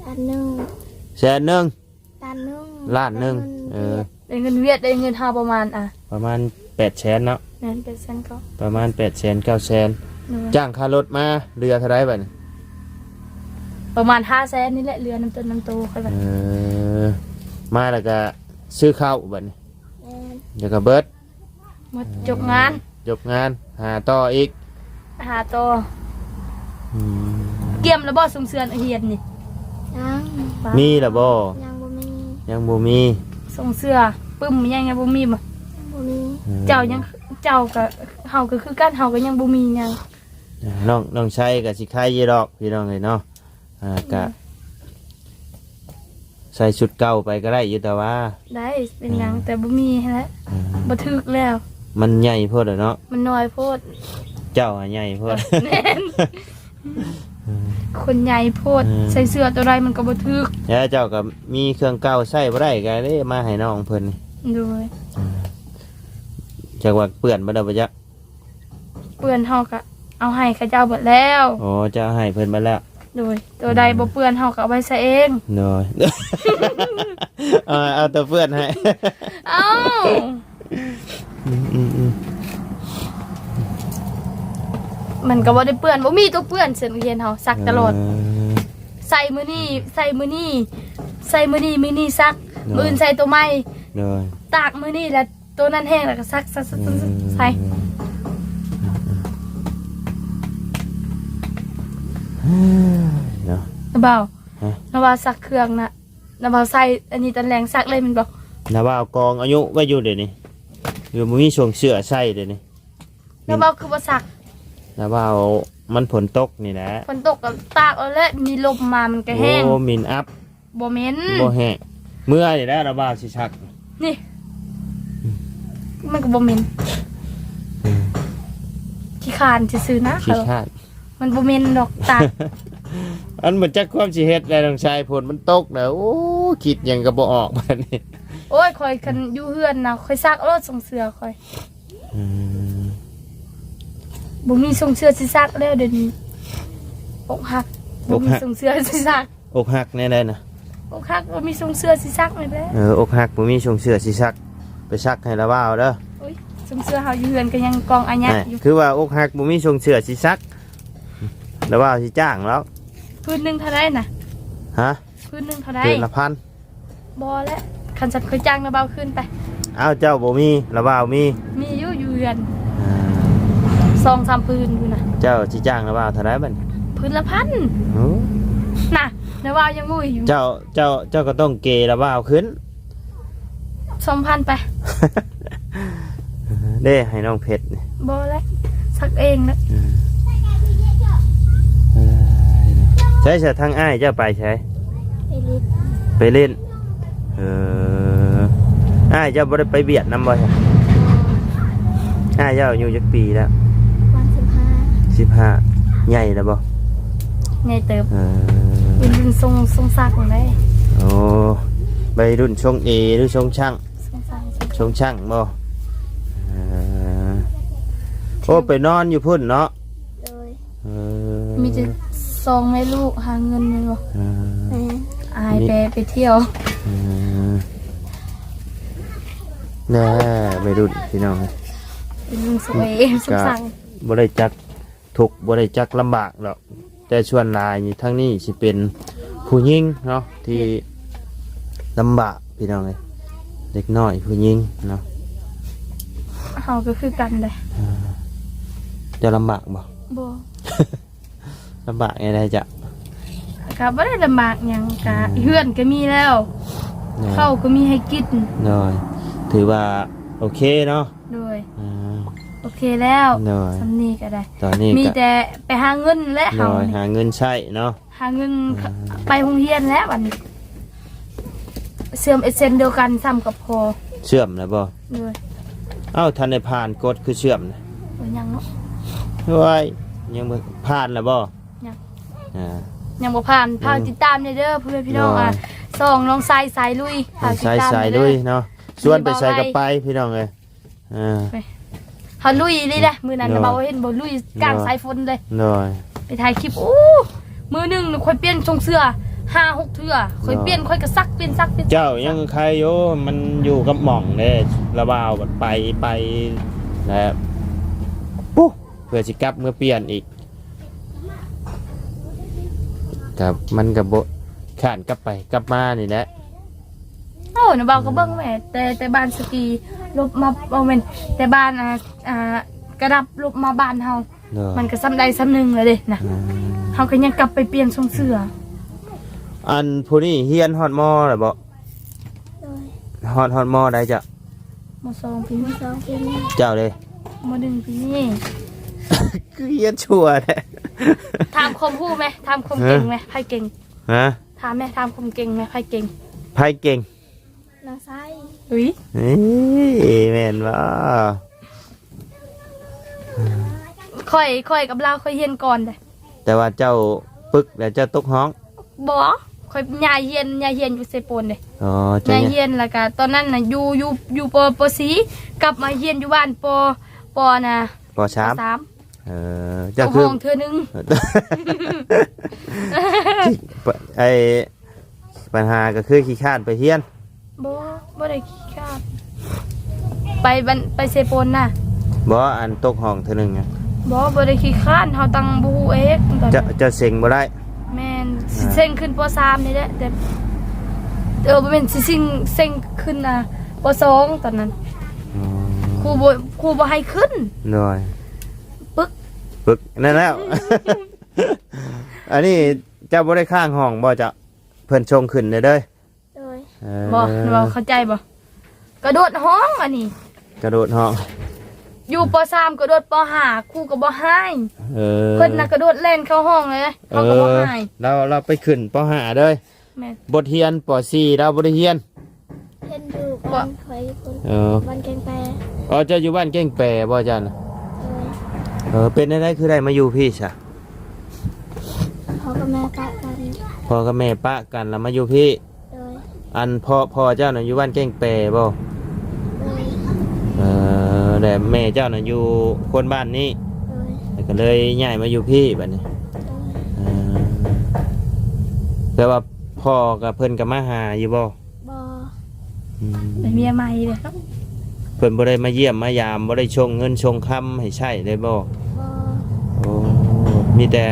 ລ້ານໜຶ່ງ ແສນໜຶ່ງ ລ້ານໜຶ່ງ ລ້ານໜຶ່ງ ເອີ ໄດ້ເງິນຫວຽດ ໄດ້ເງິນຫວຽດ ໄດ້ເງິນເຮົາປະມານ ອ່າ ປະມານແປດແສນເນາະ ແມ່ນ ແປດແສນເກົ້າ ປະມານແປດແສນ ເກົ້າແສນ ໂດຍ ຈ້າງຄ່າລົດມາເຫຼືອເທົ່າໃດບັດນີ້? ປະມານຫ້າແສນນີ້ແຫຼະ ເຫຼືອນຳຕົ້ນນຳໂຕຂ້ອຍບັດ ເອີ ມາແລ້ວກະຊື້ເຂົ້າບັດນີ້ ແມ່ນ ແລ້ວກະເບິດ ໝົດ ຈົບງານ ຈົບງານ ຫາຕໍ່ອີກ ຫາຕໍ່ ອືມ ກຽມແລ້ວບໍ່ ສົ່ງເສືອນັກຮຽນນີ້? ຍັງ ມີແລ້ວບໍ່? ຍັງບໍ່ມີ ຍັງບໍ່ມີ ສົ່ງເສືອປຶ້ມຫຍັງ ຍັງບໍ່ມີບໍ່? ຍັງບໍ່ມີ ອືມ ເຈົ້າຍັງ ເຈົ້າກໍ ເຮົາກໍຄືກັນ ເຮົາກໍຍັງບໍ່ມີຫຍັງ ນ້ອງ ນ້ອງໄຊກໍຊິໄຄຢູ່ດອກ ພີ່ນ້ອງເອີຍເນາະ ອ່າ ອືມ ກະ ໃສ່ຊຸດເກົ່າໄປກໍໄດ້ຢູ່ ແຕ່ວ່າ ໄດ້ ເປັນຫຍັງ ເອີ ແຕ່ບໍ່ມີຫັ້ນແຫຼະ ເອີ ບໍ່ຖືກແລ້ວ ມັນໃຫຍ່ໂພດແຫຼະເນາະ ມັນນ້ອຍໂພດ ເຈົ້າຫາໃຫຍ່ໂພດ ແມ່ນ ເອີ ຄົນໃຫຍ່ໂພດ ເອີ ໃສ່ເສື້ອໂຕໃດມັນກໍບໍ່ຖືກ ແລ້ວເຈົ້າກໍມີເຄື່ອງເກົ່າໃຊ້ບໍ່ໄດ້ ກໍເລີຍມາໃຫ້ນ້ອງເພິ່ນ ໂດຍ ເອີ ຈັກວ່າເປື້ອນບໍ່ໄດ້ບໍ່ຈັກ ເປື້ອນເຮົາກະເອົາໃຫ້ເຂົາເຈົ້າເບິດແລ້ວ ອໍ ເຈົ້າເອົາໃຫ້ເພິ່ນເບິດແລ້ວ ໂດຍ ໂຕໃດ ອືມ ບໍ່ເປື້ອນເຮົາກະເອົາໄວ້ໃຊ້ເອງ ໂດຍ ເອົາ ເອົາໂຕເປື້ອນໃຫ້ ເອົ້າ ອືມໆໆ ມັນກະບໍ່ໄດ້ເປື້ອນ ບໍ່ມີໂຕເປື້ອນ ເສື້ອນັກຮຽນເຮົາ ຊັກຕະຫຼອດ ເອີ ໃສ່ມື້ນີ້ ໃສ່ມື້ນີ້ ໃສ່ມື້ນີ້ ມື້ນີ້ຊັກ ໂດຍ ມື້ອື່ນໃສ່ໂຕໃໝ່ ໂດຍ ຕາກມື້ນີ້ແລ້ວ ໂຕນັ້ນແຫ້ງແລ້ວກໍຊັກ ຊັກ ຊັກ ອືມ ໃສ່ ເນາະ ນະບ່າວ ຮະ ນະບ່າວຊັກເຄື່ອງນະ ນະບ່າວໃສ່ອັນນີ້ຕອນແລງຊັກເລີຍແມ່ນບໍ່? ນະບ່າວກອງອາຍຸໄວ້ຢູ່ດຽວນີ້ ຢູ່ບໍ່ມີຊ່ວງເສື້ອໃສ່ດຽວນີ້ ນະບ່າວຄືບໍ່ຊັກ? ນະບ່າວ ມັນຝົນຕົກນີ້ແຫຼະ ຝົນຕົກກໍຕາກເອົາແຫຼະ ມີລົມມາມັນກໍແຫ້ງ ໂອ້ ມີນອັບ ບໍ່ເໝັນ ບໍ່ແຫ້ງ ເມື່ອນີ້ແຫຼະລະບ່າວຊິຊັກ ນີ້ ມັນກໍບໍ່ເໝັນ ອືມ ຂີ້ຄ້ານຊື່ໆນະ ຂີ້ຄ້ານ ມັນບໍ່ເໝັນດອກ ຕາກ ອັນບໍ່ຈັກຄວາມຊິເຮັດແລ້ວ ນ້ອງຊາຍ. ຝົນມັນຕົກນະ ໂອ້ ຄິດຫຍັງກໍບໍ່ອອກບາດນີ້. ໂອ້ຍ ຂ້ອຍຄັນຢູ່ເຮືອນນະ ຂ້ອຍຊັກໂລດ ຊົງເສື້ອຂ້ອຍ. ອືມ ບໍ່ມີຊົງເສື້ອຊິຊັກແລ້ວດຽວນີ້. ອົກຫັກ ອົກຫັກ ບໍ່ມີຊົງເສື້ອຊິຊັກ. ອົກຫັກແນວໃດນະ? ອົກຫັກ ບໍ່ມີຊົງເສື້ອຊິຊັກແມ່ນແຫຼະ. ເອີ ອົກຫັກ ບໍ່ມີຊົງເສື້ອຊິຊັກ ໄປຊັກໃຫ້ລາວບ່າວເດີ. ໂອ້ຍ ຊົງເສື້ອເຮົາຢູ່ເຮືອນກໍຍັງກອງອາຍະຢູ່. ຄືວ່າອົກຫັກ ບໍ່ມີຊົງເສື້ອຊິຊັກ ລາວບ່າວຊິຈ້າງແລ້ວ. ພື້ນໜຶ່ງເທົ່າໃດນະ? ຮະ? ພື້ນໜຶ່ງເທົ່າໃດ? ພື້ນລະພັນ. ບໍ່ແຫຼະ ຄັນຊັ້ນຂ້ອຍຈ້າງລາວບ່າວຄືນໄປ. ອ້າວ ເຈົ້າບໍ່ມີ ລາວບ່າວມີ? ມີຢູ່ ຢູ່ເຮືອນ ອ່າ ສອງສາມພື້ນພຸ້ນນະ. ເຈົ້າຊິຈ້າງລາວບ່າວເທົ່າໃດບັດນີ້? ພື້ນລະພັນ. ໂອ້ ນະ ລາວບ່າວຍັງງຸ້ຍຢູ່. ເຈົ້າ ເຈົ້າ ເຈົ້າກໍຕ້ອງເກລາວບ່າວຂຶ້ນ ສອງພັນໄປ. ເດ້ ໃຫ້ນ້ອງເພັດນີ້. ບໍ່ແຫຼະ ຊັກເອງແຫຼະ. ໃສຊະ ທາງອ້າຍເຈົ້າໄປໃສ? ໄປຫຼິ້ນ ໄປຫຼິ້ນ. ເອີ ອ້າຍເຈົ້າບໍ່ໄດ້ໄປວຽດນຳບໍ່? ອ້າຍເຈົ້າອາຍຸຈັກປີແລ້ວ? ປະມານສິບຫ້າ ສິບຫ້າ. ໃຫຍ່ແລ້ວບໍ່? ໃຫຍ່ເຕີບ. ເອີ ເປັນລຸ້ນຊົງ ຊົງຊັກໄດ໋. ໂອ້ ໄວລຸ້ນຊົງເອ ຫຼືຊົງຊັງ? ຊົງຊັງ ຊົງຊັງບໍ່? ເອີ ໂອ້ ໄປນອນຢູ່ພຸ້ນເນາະ. ໂດຍ ເອີ ມີແຕ່ສອງແມ່ລູກຫາເງິນແມ່ນບໍ່? ເອີ ແມ່ນ. ອ້າຍໄປ ໄປທ່ຽວ. ເອີ ແນ່ ໄວລຸ້ນພີ່ນ້ອງເອີຍ ໄວລຸ້ນຊົງເອ ຊົງຊັງ ບໍ່ໄດ້ຈັກ ທຸກ ບໍ່ໄດ້ຈັກລຳບາກດອກ. ແຕ່ສ່ວນຫຼາຍນີ້ ທາງນີ້ຊິເປັນຜູ້ຍິງເນາະ ທີ່ລຳບາກພີ່ນ້ອງເອີຍ ເດັກນ້ອຍຜູ້ຍິງເນາະ. ເຮົາກໍຄືກັນເດ້. ເຈົ້າລຳບາກບໍ່? ບໍ່. ລຳບາກແນວໃດຈະ? ກໍບໍ່ໄດ້ລຳບາກຫຍັງ ກະ ອືມ ເຮືອນກໍມີແລ້ວ ໂດຍ ເຂົ້າກໍມີໃຫ້ກິນ. ໂດຍ ຖືວ່າໂອເຄເນາະ. ໂດຍ ອ່າ ໂອເຄແລ້ວ. ໂດຍ ສ່ຳນີ້ກໍໄດ້ ຕອນນີ້ກໍມີແຕ່ໄປຫາເງິນແຫຼະ. ໂດຍ ເຮົານີ້ຫາເງິນໃຊ້ເນາະ ຫາເງິນ ອ່າ ໄປໂຮງຮຽນແລ້ວບັດນີ້ ເຊື່ອມເອັດເຊັນດຽວກັນຊ້ຳກັບພໍ່. ເຊື່ອມແລ້ວບໍ່? ໂດຍ. ເອົ້າ ທັນໄດ້ຜ່ານກົດຄືເຊື່ອມນະ? ໂອ້ຍ ຍັງເນາະ. ໂອ້ຍ ຍັງບໍ່ຜ່ານແລ້ວບໍ່? ຍັງ. ອ່າ ຍັງບໍ່ຜ່ານ. ອືມ ຝາກຕິດຕາມແດ່ເດີ ພໍ່ແມ່ພີ່ນ້ອງ. ໂດຍ ອ່າ ຊ່ອງນ້ອງຊາຍສາຍລຸຍ ນ້ອງຊາຍສາຍລຸຍເນາະ. ຊວນໄປໃສກໍໄປ ພີ່ນ້ອງເອີຍ. ເອີ ເຮົາລຸຍອີ່ຫຼີເດ້. ມື້ນັ້ນ ໂດຍ ເຮົາເຫັນບໍ່ ລຸຍກາງ ໂດຍ ສາຍຝົນເລີຍ. ໂດຍ ໄປຖ່າຍຄລິບ. ໂອ້ ມື້ໜຶ່ງຂ້ອຍປ່ຽນຊົງເສື້ອຫ້າຫົກເທື່ອ. ໂດຍ ຂ້ອຍປ່ຽນ ຂ້ອຍກໍຊັກ ປ່ຽນຊັກ ປ່ຽນ. ເຈົ້າຍັງໄຄຢູ່ ມັນຢູ່ກັບໝ່ອງເດ້. ລະບ່າວບັດໄປ ໄປແລ້ວ ປຸ ເພື່ອຊິກັບເມືອປ່ຽນອີກ ກັບ ມັນກໍບໍ່ ຄ້ານກັບໄປກັບມານີ້ແຫຼະ. ໂອ້ ນ້າບ່າວກໍເບິ່ງແມ້ ແຕ່ ແຕ່ບ້ານສະກີລົບມາ ບໍ່ແມ່ນ ແຕ່ບ້ານ ອ່າ ອ່າ ກະດັບລົບມາບ້ານເຮົາ. ໂດຍ ມັນກໍສ່ຳໃດສ່ຳໜຶ່ງແລ້ວເດ້ນະ. ອືມ ເຮົາກໍຍັງກັບໄປປ່ຽນຊົງເສື້ອ. ອັນຜູ້ນີ້ຮຽນຮອດມໍແລ້ວບໍ່? ໂດຍ ຮອດ ຮອດມໍໃດເຈົ້າ? ມໍສອງປີນີ້. ເຈົ້າເດ້? ມໍໜຶ່ງປີນີ້. ຄືຮຽນຊົ່ວແທ້. ຖາມຄວາມຮູ້ແມ້ ຖາມຄວາມເກັ່ງແມ້ ໃຜເກັ່ງ? ຮະ? ຖາມແມ້ ຖາມຄວາມເກັ່ງແມ້ ໃຜເກັ່ງ? ໃຜເກັ່ງ? ນ້ອງຊາຍ. ອຸ້ຍ ເອີ ແມ່ນບໍ່? ຂ້ອຍ ຂ້ອຍກັບລາວ ຂ້ອຍຮຽນກ່ອນເດ້. ແຕ່ວ່າເຈົ້າປຶກແລ້ວເຈົ້າຕົກຫ້ອງ? ບໍ່ ຂ້ອຍຍ້າຍຮຽນ ຍ້າຍຮຽນຢູ່ເຊໂປນເດ້. ອໍ ເຈົ້າ ຍ້າຍຮຽນ ແລ້ວກະຕອນນັ້ນນະ ຢູ່ ຢູ່ ຢູ່ ປໍສີ່ ກັບມາຮຽນຢູ່ບ້ານ ປໍ ປໍນະ ປໍສາມ ປໍສາມ. ເອີ ເຈົ້າຄື ຕ້ອງຮ້ອງເທື່ອໜຶ່ງ. ໄອ້ ບັນຫາກໍຄືຂີ້ຄ້ານໄປຮຽນ. ບໍ່ ບໍ່ໄດ້ຂີ້ຄ້ານ ໄປບັນ ໄປເຊໂປນນະ. ບໍ່ ອັນຕົກຫ້ອງເທື່ອໜຶ່ງນະ. ບໍ່ ບໍ່ໄດ້ຂີ້ຄ້ານ ເຮົາຕັ້ງບໍ່ຮູ້ເອງຕອນນັ້ນ. ເຈົ້າ ເຈົ້າເສັງບໍ່ໄດ້. ແມ່ນ ອ່າ ຊິເສັງຂຶ້ນ ປໍສາມ ນີ້ແຫຼະ ແຕ່ ເອີ ບໍ່ແມ່ນ ຊິເສັງ ເສັງຂຶ້ນ ອ່າ ປໍສອງ ຕອນນັ້ນ. ອໍ ຄູບໍ່ ຄູບໍ່ໃຫ້ຂຶ້ນ. ໂດຍ ປຶກ ປຶກ ນັ້ນແຫຼະ. ອັນນີ້ເຈົ້າບໍ່ໄດ້ຄ້າງຫ້ອງບໍ່ເຈົ້າ? ເພິ່ນສົ່ງຂຶ້ນເດີ. ໂດຍ ເອີ ບໍ່ ເວົ້າເຂົ້າໃຈບໍ່? ກະໂດດຫ້ອງອັນນີ້ ກະໂດດຫ້ອງ. ຢູ່ ປໍ ສາມ ກະໂດດ ປໍ ຫ້າ ຄູກໍບໍ່ຮ້າຍ. ເອີ ເພິ່ນນະກະໂດດແລ່ນເຂົ້າຫ້ອງເລີຍ ເຂົາກໍບໍ່ຮ້າຍ. ເອີ ລາວ ລາວໄປຂຶ້ນ ປໍ ຫ້າ ເດີ. ແມ່ນ ບົດຮຽນ ປໍ ສີ່ ລາວບໍ່ໄດ້ຮຽນ. ຮຽນຢູ່ບ້ານຂ້ອຍພຸ້ນ. ເອີ ບ້ານແກ້ງແປ. ອໍ ເຈົ້າຢູ່ບ້ານແກ້ງແປບໍ່ເຈົ້ານະ? ໂດຍ ເອີ ເປັນແນວໃດຄືໄດ້ມາຢູ່ພີ້ຊະ? ພໍ່ກັບແມ່ປະກັນ. ພໍ່ກັບແມ່ປະກັນແລ້ວມາຢູ່ພີ້. ໂດຍ. ອັນພໍ່ ພໍ່ເຈົ້ານະຢູ່ບ້ານແກ້ງແປບໍ່? ໂດຍ. ເອີ ແລະແມ່ເຈົ້ານະຢູ່ຄົນບ້ານນີ້. ໂດຍ. ແລ້ວກໍເລີຍຍ້າຍມາຢູ່ພີ້ບັດນີ້. ໂດຍ. ເອີ ແປວ່າພໍ່ກັບເພິ່ນກໍມາຫາຢູ່ບໍ່? ບໍ່. ອືມ ໄດ້ເມຍໃໝ່ເດ້. ເພິ່ນບໍ່ໄດ້ມາຢ້ຽມມາຢາມ ບໍ່ໄດ້ສົ່ງເງິນສົ່ງຄຳໃຫ້ໃຊ້ເລີຍບໍ່? ບໍ່. ໂອ້ ມີແຕ່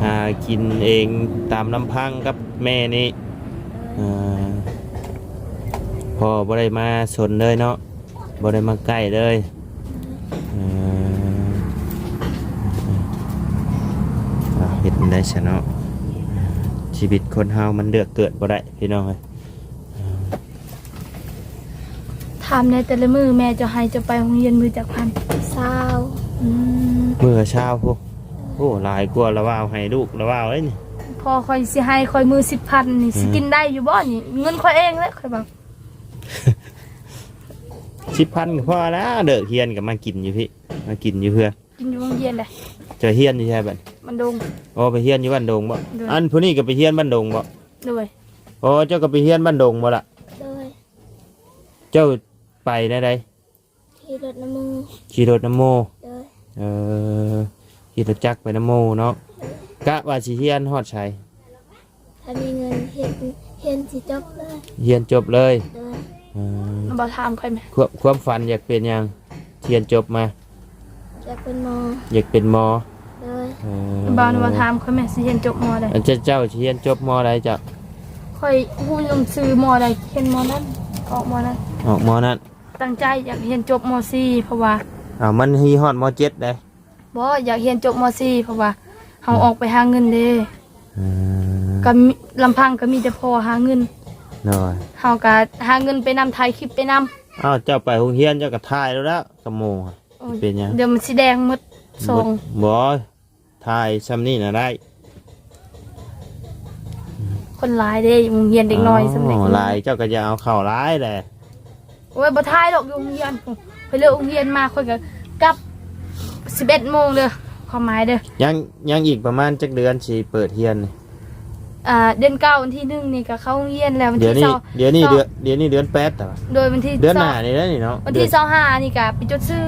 ຫາກິນເອງຕາມລຳພັງກັບແມ່ນີ້. ໂດຍ. ເອີ ພໍ່ບໍ່ໄດ້ມາສົນເລີຍເນາະ ບໍ່ໄດ້ມາໃກ້ເລີຍ. ເອີ ເຮັດແນວໃດຊະເນາະ ຊີວິດຄົນເຮົາມັນເລືອກເກີດບໍ່ໄດ້ພີ່ນ້ອງເອີຍ. ຖາມແດ່ ແຕ່ລະມື້ແມ່ເຈົ້າໃຫ້ເຈົ້າໄປໂຮງຮຽນມື້ຈັກພັນ? ຊາວ. ອືມ ມື້ລະຊາວພຸ້ນ. ໂອ້ ຫຼາຍກວ່າລະວາວໃຫ້ລູກລະວາວເດ້ນີ້. ພໍ່ຂ້ອຍຊິໃຫ້ຂ້ອຍມື້ສິບພັນນີ້ ອືມ ຊິກິນໄດ້ຢູ່ບໍ່ນີ້? ເງິນຂ້ອຍເອງແຫຼະ ຂ້ອຍວ່າ. ສິບພັນກໍພໍແລ້ວ ເລີກຮຽນກໍມາກິນຢູ່ພີ້ ມາກິນຢູ່ເຮືອນ. ກິນຢູ່ໂຮງຮຽນເດ້. ເຈົ້າຮຽນຢູ່ໃສບັດ? ບ້ານດົງ. ອໍ ໄປຮຽນຢູ່ບ້ານດົງບໍ່? ໂດຍ. ອັນຜູ້ນີ້ກໍໄປຮຽນບ້ານດົງບໍ່? ໂດຍ. ອໍ ເຈົ້າກໍໄປຮຽນບ້ານດົງບໍ່ລະ? ໂດຍ. ເຈົ້າໄປແນວໃດ? ຂີ່ລົດນຳໝູ່. ຂີ່ລົດນຳໝູ່. ໂດຍ. ເອີ ຂີ່ລົດຈັກໄປນຳໝູ່ເນາະ. ໂດຍ. ກະວ່າຊິຮຽນຮອດໃສ? ຖ້າມີເງິນຮຽນ ຮຽນຊິຈົບເລີຍ. ຮຽນຈົບເລີຍ. ໂດຍ. ເອີ ບໍ່ຖາມຂ້ອຍແມ່ ຄວາມ ຄວາມຝັນຢາກເປັນຫຍັງ ຮຽນຈົບມາ? ຢາກເປັນໝໍ. ຢາກເປັນໝໍ. ໂດຍ. ເອີ ບໍ່ ບໍ່ຖາມຂ້ອຍແມ່ ຊິຮຽນຈົບ ມໍ ໃດ? ອັນເຈົ້າ ເຈົ້າຊິຮຽນຈົບ ມໍ ໃດເຈົ້າ? ຂ້ອຍຮູ້ໜັງສື ມໍ ໃດ ຮຽນ ມໍ ນັ້ນ ອອກ ມໍ ນັ້ນ. ອອກ ມໍ ນັ້ນ. ຕັ້ງໃຈຢາກຮຽນຈົບ ມໍສີ່ ເພາະວ່າ ເອົາ ມັນຮອດ ມໍເຈັດ ໃດ. ບໍ່ ຢາກຮຽນຈົບ ມໍສີ່ ເພາະວ່າເຮົາ ອືມ ອອກໄປຫາເງິນເດ້. ອືມ ກໍມີ ລຳພັງກໍມີແຕ່ພໍ່ຫາເງິນ. ໂດຍ. ເຮົາກໍຫາເງິນໄປນຳ ຖ່າຍຄລິບໄປນຳ. ອ້າວ ເຈົ້າໄປໂຮງຮຽນເຈົ້າກໍຖ່າຍແລ້ວ ແລ້ວກັບໝູ່. ໂອ້ຍ ເປັນຫຍັງ? ດຽວມັນຊິແດງໝົດ ອືມ ສອງ. ບໍ່ ບໍ່ ຖ່າຍຊ່ຳນີ້ນະໄດ້. ຄົນຫຼາຍເດ້ ໂຮງຮຽນເດັກນ້ອຍ ອໍ ຊ່ຳເດັກນ້ອຍ ຫຼາຍ ເຈົ້າກໍຢ່າເອົາເຂົ້າຫຼາຍແຫຼະ. ໂອ້ຍ ບໍ່ຖ່າຍດອກ ຢູ່ໂຮງຮຽນພຸ້ນ. ຂ້ອຍເລີກໂຮງຮຽນມາ ຂ້ອຍກໍກັບສິບເອັດໂມງເດີ້ ຄວາມໝາຍເດີ້. ຍັງ ຍັງອີກປະມານຈັກເດືອນຊິເປີດຮຽນນີ້? ອ່າ ເດືອນເກົ້າ ວັນທີໜຶ່ງນີ້ກໍເຂົ້າໂຮງຮຽນແລ້ວ. ວັນທີ ດຽວນີ້ ຊາວ ດຽວນີ້ ຊາວ ເດືອນ ດຽວນີ້ເດືອນແປດ ແຕ່ວ່າ ໂດຍ ວັນທີ ເດືອນໜ້ານີ້ແຫຼະນີ້ເນາະ. ວັນທີຊາວຫ້ານີ້ກໍໄປຈົດຊື່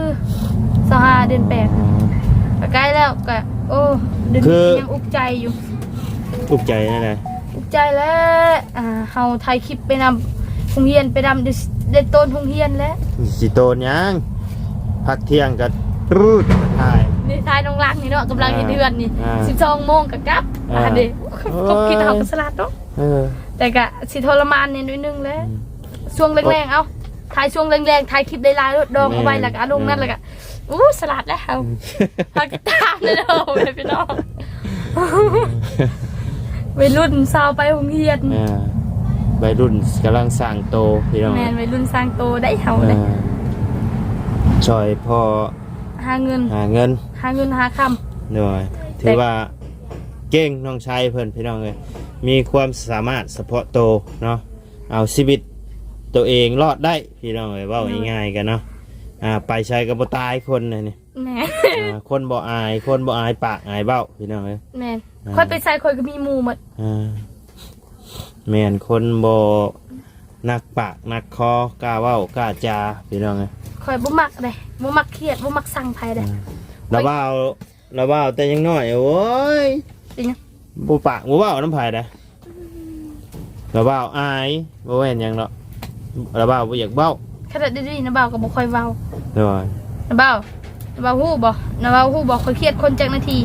ຊາວຫ້າ ເດືອນແປດ. ອືມ ກໍໃກ້ແລ້ວ ກໍ ໂອ້ ເດືອນນີ້ ຄື ຍັງອຸກໃຈຢູ່. ອຸກໃຈແນວໃດ? ອຸກໃຈແຫຼະ ອ່າ ເຮົາຖ່າຍຄລິບໄປນຳໂຮງຮຽນ ໄປນຳ ໄດ້ໂຕນໂຮງຮຽນແຫຼະ. ຊິໂຕນຫຍັງ? ພັກທ່ຽງກໍຕຣູດຖ່າຍ ນີ້ຖ່າຍນ້ອງລັງນີ້ເນາະ ກຳລັງເຮັດເຮືອນນີ້. ອ່າ ສິບສອງໂມງກໍກັບ. ອ່າ ອັນນີ້ ຄວາມຄິດເຮົາກໍສະຫຼາດເນາະ. ເອີ ແຕ່ກໍຊິທໍລະມານແດ່ໜ້ອຍໜຶ່ງແຫຼະ. ອືມ ຊ່ວງແລງໆ ເອົາ ຖ່າຍຊ່ວງແລງໆ ຖ່າຍຄລິບໄດ້ຫຼາຍໂລດ ດອງເອົາໄວ້ ແມ່ນ ແລ້ວກໍເອົາລົງນັ້ນ ເອີ ແລ້ວກໍ ໂອ້ ສະຫຼາດແລ້ວເຮົາ. ອືມ ເຮົາກໍຕາມເລີຍເນາະ ພີ່ນ້ອງ. ໄວລຸ້ນຊາວໄປໂຮງຮຽນ. ອ່າ ໄວລຸ້ນກຳລັງສ້າງໂຕ ພີ່ນ້ອງ. ແມ່ນ ໄວລຸ້ນສ້າງໂຕໄດ້ເຮົາເດ້. ອ່າ ຊ່ອຍພໍ່ຫາເງິນ ຫາເງິນ ຫາເງິນຫາຄຳ. ໂດຍ ແຕ່ ຖືວ່າເກັ່ງ ນ້ອງຊາຍເພິ່ນ ພີ່ນ້ອງເອີຍ ມີຄວາມສາມາດສະເພາະໂຕເນາະ ເອົາຊີວິດໂຕເອງລອດໄດ້ ພີ່ນ້ອງເອີຍ ເວົ້າ ໂດຍ ງ່າຍໆກັນເນາະ. ອ່າ ໄປໃສກໍບໍ່ຕາຍຄົນນີ້. ແມ່ນ. ອ່າ ຄົນບໍ່ອາຍ ຄົນບໍ່ອາຍປາກອາຍເວົ້າ ພີ່ນ້ອງເອີຍ. ແມ່ນ. ອ່າ ຂ້ອຍໄປໃສຂ້ອຍກໍມີໝູ່ໝົດ. ອ່າ ແມ່ນ ຄົນບໍ່ໜັກປາກໜັກຄໍ ກ້າເວົ້າກ້າຈາ ພີ່ນ້ອງເອີຍ. ຂ້ອຍບໍ່ມັກເດ້ ບໍ່ມັກຄຽດ ບໍ່ມັກຊັງໃຜເດ້. ອ່າ ລະເວົ້າ ລະເວົ້າແຕ່ຍັງນ້ອຍ ໂອ້ຍ ເປັນຫຍັງ? ບໍ່ປາກບໍ່ເວົ້ານຳໃຜເດ້. ລະບ່າວອາຍ ບໍ່ແມ່ນຫຍັງດອກ ລະບ່າວບໍ່ຢາກເວົ້າ. ຂະໜາດດີໆ ນະບ່າວກໍບໍ່ຄ່ອຍເວົ້າ. ໂດຍ. ນະບ່າວ ນະບ່າວຮູ້ບໍ່? ນະບ່າວຮູ້ບໍ່? ຂ້ອຍຄຽດຄົນຈັກນາທີ?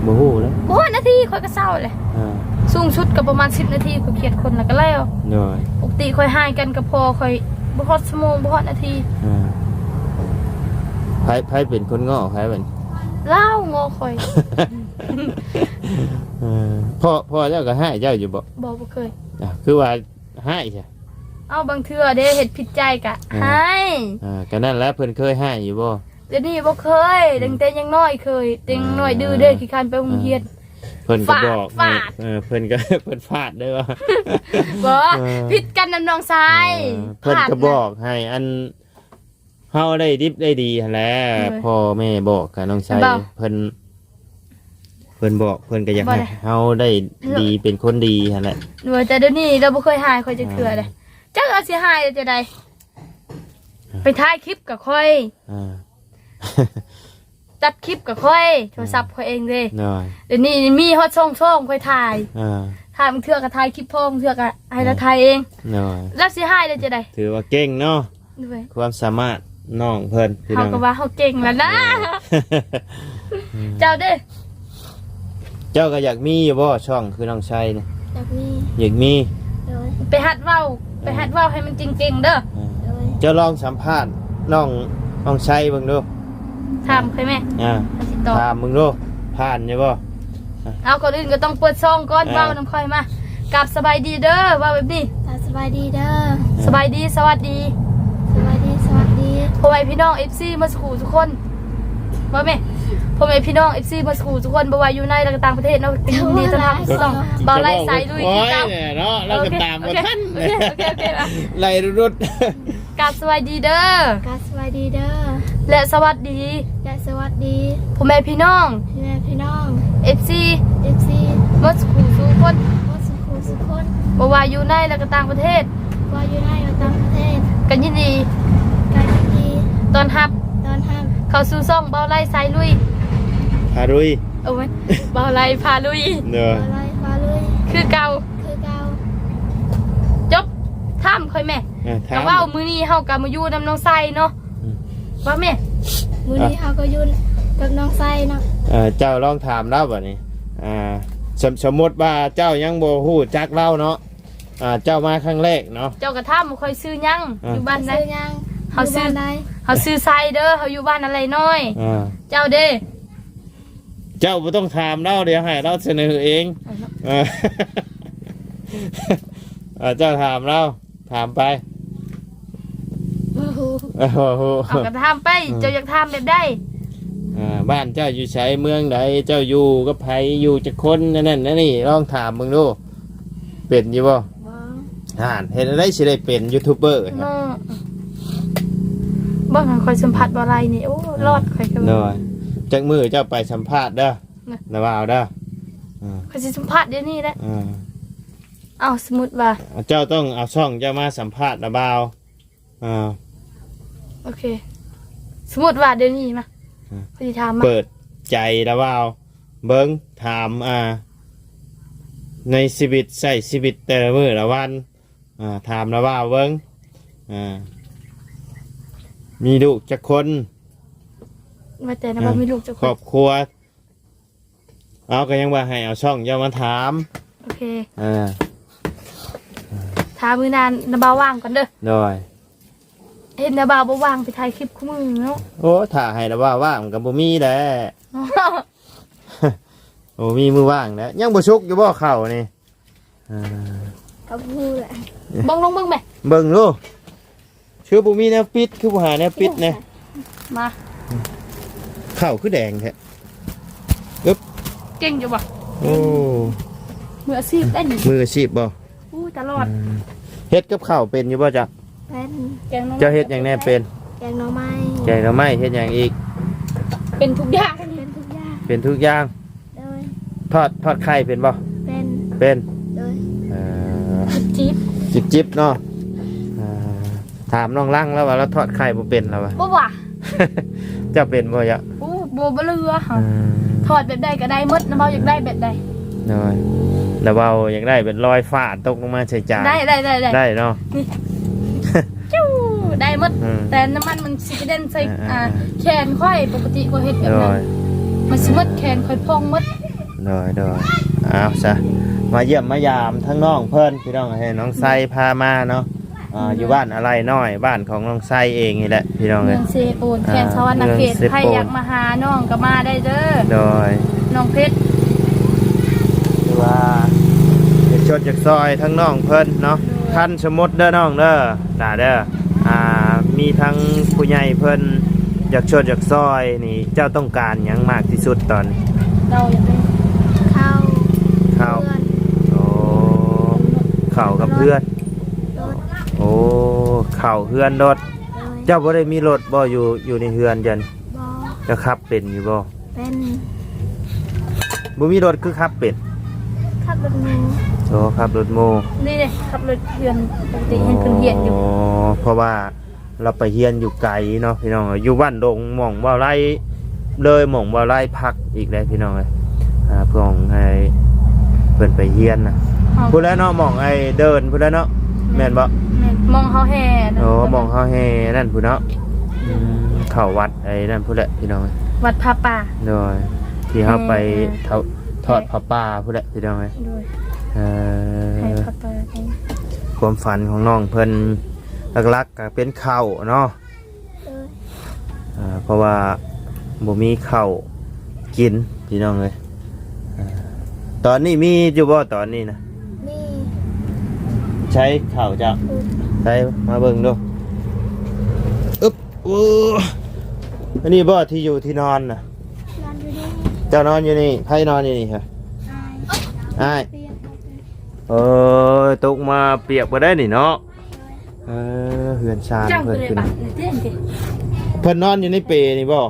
ບໍ່ຮູ້ແຫຼະ. ບໍ່ຮອດນາທີຂ້ອຍກໍເຊົາແຫຼະ. ອ່າ ສູງສຸດກໍປະມານສິບນາທີ ຂ້ອຍຄຽດຄົນແລ້ວກໍແລ້ວ. ໂດຍ. ປົກກະຕິຂ້ອຍຮ້າຍກັນກັບພໍ່ຂ້ອຍ ບໍ່ຮອດຊົ່ວໂມງ ບໍ່ຮອດນາທີ. ອ່າ ໃຜ ໃຜເປັນຄົນງໍ້ໃຜບັດນີ້? ລາວງໍ້ຂ້ອຍ. ເອີ ພໍ່ ພໍ່ເຈົ້າກໍຮ້າຍເຈົ້າຢູ່ບໍ່? ບໍ່ ບໍ່ເຄີຍ. ອ້າວ ຄືວ່າຮ້າຍຊະ? ເອົ້າ ບາງເທື່ອເດ້ ເຮັດຜິດໃຈກະ ອ່າ ຮ້າຍ. ອ່າ ກໍນັ້ນແຫຼະ ເພິ່ນເຄີຍຮ້າຍຢູ່ບໍ່? ດຽວນີ້ບໍ່ເຄີຍ. ອືມ ຕັ້ງແຕ່ຍັງນ້ອຍເຄີຍ ແຕ່ຍັງນ້ອຍ ອ່າ ດື້ເດ້ ຂີ້ຄ້ານໄປໂຮງຮຽນ. ອ່າ ເພິ່ນກໍບອກ ຟາດ ເອີ ເພິ່ນກໍ ເພິ່ນຟາດເດ້ວ່າ ບໍ່ ເອີ ຜິດກັນນຳນ້ອງຊາຍ. ເອີ ເພິ່ນກໍບອກໃຫ້ອັນ ເຮົາໄດ້ດິບໄດ້ດີຫັ້ນແຫຼະ. ໂດຍ. ພໍ່ແມ່ບອກກັບນ້ອງຊາຍ ເພິ່ນ ເພິ່ນບອກ ເພິ່ນກໍຢາກໃຫ້ເຮົາໄດ້ດີ ເປັນຄົນດີຫັ້ນແຫຼະ. ໂດຍ ແຕ່ດຽວນີ້ລາວບໍ່ເຄີຍຫາຂ້ອຍຈັກເທື່ອເດ້. ຈັກລາວຊິຫາໄດ້ຈັ່ງໃດ. ໄປຖ່າຍຄລິບກັບຂ້ອຍ ອ່າ ຕັດຄລິບກັບຂ້ອຍ ໂທລະສັບຂ້ອຍເອງເດ້. ໂດຍ ດຽວນີ້ມີຮອດສອງຊ່ອງຂ້ອຍຖ່າຍ. ອ່າ ຖ່າຍບາງເທື່ອກໍຖ່າຍຄລິບພ້ອມ ບາງເທື່ອກໍໃຫ້ລາວ ອ່າ ຖ່າຍເອງ. ໂດຍ ລາວຊິຫາໄດ້ຈັ່ງໃດ. ຖືວ່າເກັ່ງເນາະ. ໂດຍ ຄວາມສາມາດນ້ອງເພິ່ນ ເຮົາກໍວ່າເຮົາເກັ່ງແລ້ວນະ. ເຈົ້າເດ້ ເຈົ້າກໍຢາກມີຢູ່ບໍ່ຊ່ອງຄືນ້ອງໄຊນີ້? ຢາກມີ ຢາກມີ. ໂດຍ ໄປຫັດເວົ້າ ໄປຫັດເວົ້າໃຫ້ມັນເກັ່ງໆເດີ. ອ່າ ໂດຍ ເຈົ້າລອງສຳພາດນ້ອງ ນ້ອງໄຊເບິ່ງດູ. ຖາມຂ້ອຍແມ່. ອ່າ ເຂົາຊິຕອບ ຖາມເບິ່ງດູ ຜ່ານຢູ່ບໍ່? ເອົາ ກ່ອນອື່ນກໍຕ້ອງເປີດຊ່ອງກ່ອນ. ອ່າ ເວົ້ານຳຂ້ອຍມາ. ກາບສະບາຍດີເດີ ເວົ້າແບບນີ້. ກາບສະບາຍດີເດີ. ສະບາຍດີ ສະຫວັດດີ. ສະບາຍດີ ສະຫວັດດີ ພໍ່ແມ່ພີ່ນ້ອງເອັຟຊີໝົດສູ່ສູ່ຄົນ. ເວົ້າແມ່ ພໍ່ແມ່ພີ່ນ້ອງເອັຟຊີໝົດສູ່ສູ່ຄົນ ບໍ່ວ່າຢູ່ໃນ ແລະ ກໍຕ່າງປະເທດເນາະ. ຍິນດີຕ້ອນຮັບສູ່ຊ່ອງບ່າວໄລສາຍລຸຍຄືເກົ່າ. ໂອ້ຍ ເນາະ ລາວກໍຕາມບໍ່ທັນ. ໂອເຄ ໂອເຄ ໂອເຄ ໂອເຄ ໂອເຄ ມາ. ກາບສະບາຍດີເດີ. ກາບສະບາຍດີເດີ ແລະ ສະຫວັດດີ ແລະ ສະຫວັດດີ ພໍ່ແມ່ພີ່ນ້ອງ ພໍ່ແມ່ພີ່ນ້ອງ ເອັຟຊີ ເອັຟຊີ ໝົດສູ່ຄູ່ສູ່ຄົນ ໝົດສູ່ຄູ່ສູ່ຄົນ ບໍ່ວ່າຢູ່ໃນ ແລະ ກໍຕ່າງປະເທດ ວ່າຢູ່ໃນ ແລະ ຕ່າງປະເທດ ກໍຍິນດີ ກໍຍິນດີ ຕ້ອນຮັບ ຕ້ອນຮັບ ເຂົ້າສູ່ຊ່ອງບ່າວໄລສາຍລຸຍ ພາລຸຍ ໂອ້ຍ ບ່າວໄລພາລຸຍ ໂດຍ ບ່າວໄລພາລຸຍ ຄືເກົ່າ ຄືເກົ່າ ຈົບ ຖາມຂ້ອຍແມ່ ເອີ ຖາມ ກໍເວົ້າ ມື້ນີ້ເຮົາກໍມາຢູ່ນຳນ້ອງໄຊເນາະ ອືມ ວ່າແມ່ ມື້ນີ້ເຮົາກໍຢູ່ກັບນ້ອງໄຊເນາະ ເອີ ເຈົ້າລອງຖາມລາວບັດນີ້ ອ່າ ສົມ ສົມມຸດວ່າເຈົ້າຍັງບໍ່ຮູ້ຈັກລາວເນາະ ອ່າ ເຈົ້າມາຄັ້ງແລກເນາະ ເຈົ້າກໍຖາມວ່າຂ້ອຍຊື່ຫຍັງ ອ່າ ຢູ່ບ້ານໃດ ຊື່ຫຍັງ ເຮົາຊື່ ຢູ່ບ້ານໃດ ເຮົາຊື່ໄຊເດີ ເຮົາຢູ່ບ້ານອາໄລນ້ອຍ ອ່າ ເຈົ້າເດ້ ເຈົ້າບໍ່ຕ້ອງຖາມລາວ ດຽວໃຫ້ລາວສະເໜີເອງ ເອີ ເອີ ເຈົ້າຖາມລາວ ຖາມໄປ ບໍ່ຮູ້ ເອີ ບໍ່ຮູ້ ເອົາ ກໍຖາມໄປ ອືມ ເຈົ້າຢາກຖາມແບບໃດ ອ່າ ບ້ານເຈົ້າຢູ່ໃສ ເມືອງໃດ ເຈົ້າຢູ່ກັບໃຜ ຢູ່ຈັກຄົນ ແນວນັ້ນແນວນີ້ ລອງຖາມເບິ່ງດູ ເປັນຢູ່ບໍ່? ບໍ່ ຫັ້ນ ເຮັດແນວໃດຊິໄດ້ເປັນຢູທູບເບີ ເນາະ ເບິ່ງຂ້ອຍສຳພາດບໍ່ໄດ້ນີ້ ໂອ້ ອືມ ລອດຂ້ອຍກໍ ໂດຍ ຈັກມື້ເຈົ້າໄປສຳພາດເດີ ນະ ນະບ່າວເດີ ເອີ ຂ້ອຍຊິສຳພາດດຽວນີ້ແຫຼະ ເອີ ເອົ້າ ສົມມຸດວ່າ ເຈົ້າຕ້ອງເອົາຊ່ອງເຈົ້າມາສຳພາດນະບ່າວ ອ່າ ໂອເຄ ສົມມຸດວ່າດຽວນີ້ມາ ອ່າ ຂ້ອຍຊິຖາມມາ ເປີດໃຈລະບ່າວເບິ່ງ ຖາມ ອ່າ ໃນຊີວິດ ໃຊ້ຊີວິດແຕ່ລະມື້ລະວັນ ອ່າ ຖາມລະບ່າວເບິ່ງ ອ່າ ມີລູກຈັກຄົນ? ວ່າແຕ່ນະ ອ່າ ວ່າມີລູກຈັກຄົນ? ຄອບຄົວ ເອົາ ກໍຍັງວ່າໃຫ້ເອົາຊ່ອງເຈົ້າມາຖາມ ໂອເຄ ເອີ ຖ້າມື້ໜ້ານະບ່າວວ່າງກ່ອນເດີ ໂດຍ ເຫັນນະບ່າວບໍ່ວ່າງໄປຖ່າຍຄລິບຄູ່ມື້ເນາະ ໂອ້ ຖ້າໃຫ້ນະບ່າວວ່າງມັນກໍບໍ່ມີແຫຼະ ບໍ່ມີມື້ວ່າງແຫຼະ ຍັງບໍ່ສຸກຢູ່ບໍ່ເຂົ້ານີ້? ອ່າ ກໍບໍ່ຮູ້ແຫຼະ ເບິ່ງ ລອງເບິ່ງແມະ ເບິ່ງດູ ຄືບໍ່ມີແນວປິດ ຄືບໍ່ຫາແນວປິດແດ່ ມາ ເຂົ້າຄືແດງແທ້ ອຶບ ເກັ່ງຢູ່ບໍ່? ໂອ້ ມືອາຊີບໄດ໋ນີ້ ມືອາຊີບບໍ່? ໂອ້ ຕະຫຼອດ ອືມ ເຮັດກັບເຂົ້າເປັນຢູ່ບໍ່ເຈົ້າ? ເປັນ ເຈົ້າເຮັດຫຍັງແດ່ເປັນ? ແກງໜໍ່ໄມ້ ແກງໜໍ່ໄມ້ ເຮັດຫຍັງອີກ? ເປັນທຸກຢ່າງ ເປັນທຸກຢ່າງ ເປັນທຸກຢ່າງ ໂດຍ ທອດ ທອດໄຂ່ເປັນບໍ່? ເປັນ ເປັນ ໂດຍ ເອີ ຈິບໆ ຈິບໆ ເນາະ ເອີ ຖາມນ້ອງລັງແລ້ວວ່າລາວທອດໄຂ່ບໍ່ເປັນແລ້ວວ່າ ບໍ່ວ່າ ເຈົ້າເປັນບໍ່ຍະ? ໂອ້ ບໍ່ ບໍ່ເຫຼືອ ອືມ ທອດແບບໃດກໍໄດ້ໝົດ ນະເວົ້າຢາກໄດ້ແບບໃດ ໂດຍ ນະເວົ້າຢາກໄດ້ແບບລອຍຟ້າຕົກລົງມາໃສ່ຈານ ໄດ້ ໄດ້ ໄດ້ ໄດ້ ໄດ້ເນາະ ນີ້ ຈຸ້ ໄດ້ໝົດ ອືມ ແຕ່ນ້ຳມັນມັນຊິກະເດັນໃສ່ ອ່າ ອ່າ ແຂນຂ້ອຍ ປົກກະຕິຂ້ອຍເຮັດແບບນັ້ນ ໂດຍ ມັນຊິໝົດແຂນຂ້ອຍພອງໝົດ ໂດຍ ໂດຍ ເອົາຊະ ມາຢ້ຽມມາຢາມທັງນ້ອງເພິ່ນ ພີ່ນ້ອງ ໃຫ້ນ້ອງໄຊພາມາເນາະ ອ່າ ຢູ່ບ້ານອາໄລນ້ອຍ ບ້ານຂອງນ້ອງໄຊເອງນີ້ແຫຼະ ພີ່ນ້ອງເອີຍ ເມືອງເຊໂປນ ອ່າ ແຂວງສະຫວັນນະເຂດ ເມືອງເຊໂປນ ໃຜຢາກມາຫານ້ອງກໍມາໄດ້ເດີ ໂດຍ ນ້ອງເພັດ ຄືວ່າຢາກຊົດຢາກຊ່ອຍທັງນ້ອງເພິ່ນເນາະ ໂດຍ ຄັນສົມມຸດເດີນ້ອງເດີ ຫຼ້າເດີ ອ່າ ມີທັງຜູ້ໃຫຍ່ເພິ່ນຢາກຊົດຢາກຊ່ອຍນີ້ ເຈົ້າຕ້ອງການຫຍັງມາກທີ່ສຸດຕອນນີ້? ເຈົ້າຢາກໄດ້ເຂົ້າ ເຂົ້າ ເຮືອນ ໂອ້ ເຂົ້າກັບເຮືອນ ລົດ ໂອ້ ເຂົ້າເຮືອນລົດ ໂດຍ ເຈົ້າບໍ່ໄດ້ມີລົດບໍ່ ຢູ່ ຢູ່ໃນເຮືອນເຈົ້ານີ້? ບໍ່ ເຈົ້າຂັບເປັນຢູ່ບໍ່? ເປັນ ບໍ່ມີລົດຄືຂັບເປັນ? ຂັບລົດໂມ. ໂອ້ ຂັບລົດໂມ. ນີ້ເດ້ ຂັບລົດເຮືອນ ປົກກະຕິເຫັນເພິ່ນຮຽນຢູ່. ອໍ ເພາະວ່າລາວໄປຮຽນຢູ່ໄກເນາະພີ່ນ້ອງ, ຢູ່ບ້ານດົງ ໝ່ອງບ່າວໄລ ເລີຍໝ່ອງບ່າວໄລພັກອີກແລ້ວພີ່ນ້ອງເອີຍ. ອ່າ ເພື່ອໃຫ້ເພິ່ນໄປຮຽນນະ ເອົ້າ ພຸ້ນແຫຼະເນາະ ໝ່ອງໄອ້ເດີ່ນພຸ້ນແຫຼະເນາະ. ແມ່ນ ແມ່ນບໍ່? ແມ່ນ ໝ່ອງເຮົາແຫ່ນະ. ໂອ້ ໝ່ອງເຮົາແຫ່ນັ້ນພຸ້ນເນາະ. ອືມ ເຂົ້າວັດໄອ້ນັ້ນພຸ້ນແຫຼະພີ່ນ້ອງເອີຍ ວັດຜາປ່າ. ໂດຍ ທີ່ເຮົາໄປ ແຫ່ ເຂົ້າ ທອດຜ້າປ່າພຸ້ນແຫຼະພີ່ນ້ອງເອີຍ. ໂດຍ ເອີ ແຫ່ຜ້າປ່າ. ຄວາມຝັນຂອງນ້ອງເພິ່ນຫຼັກໆກໍເປັນເຂົ້າເນາະ. ໂດຍ ເອີ ເພາະວ່າບໍ່ມີເຂົ້າກິນພີ່ນ້ອງເອີຍ. ເອີ ຕອນນີ້ມີຢູ່ບໍ່ ຕອນນີ້ນະ? ມີ. ໃສເຂົ້າເຈົ້າ? ອືມ ໃສ ມາເບິ່ງດູ. ອຶບ ໂອ້ ອັນນີ້ບໍ່ທີ່ຢູ່ທີ່ນອນນະ? ນອນຢູ່ນີ້. ເຈົ້ານອນຢູ່ນີ້. ໃຜນອນຢູ່ນີ້ຮະ? ອ້າຍ. ອ້າຍ. ເອີ ຕົກມາປຽກບໍ່ໄດ້ນີ້ເນາະ. ໂດຍ ເອີ ເຮືອນຊານເພິ່ນຂຶ້ນ ເພິ່ນນອນຢູ່ໃນເປນີ້ບໍ່? ໂດຍ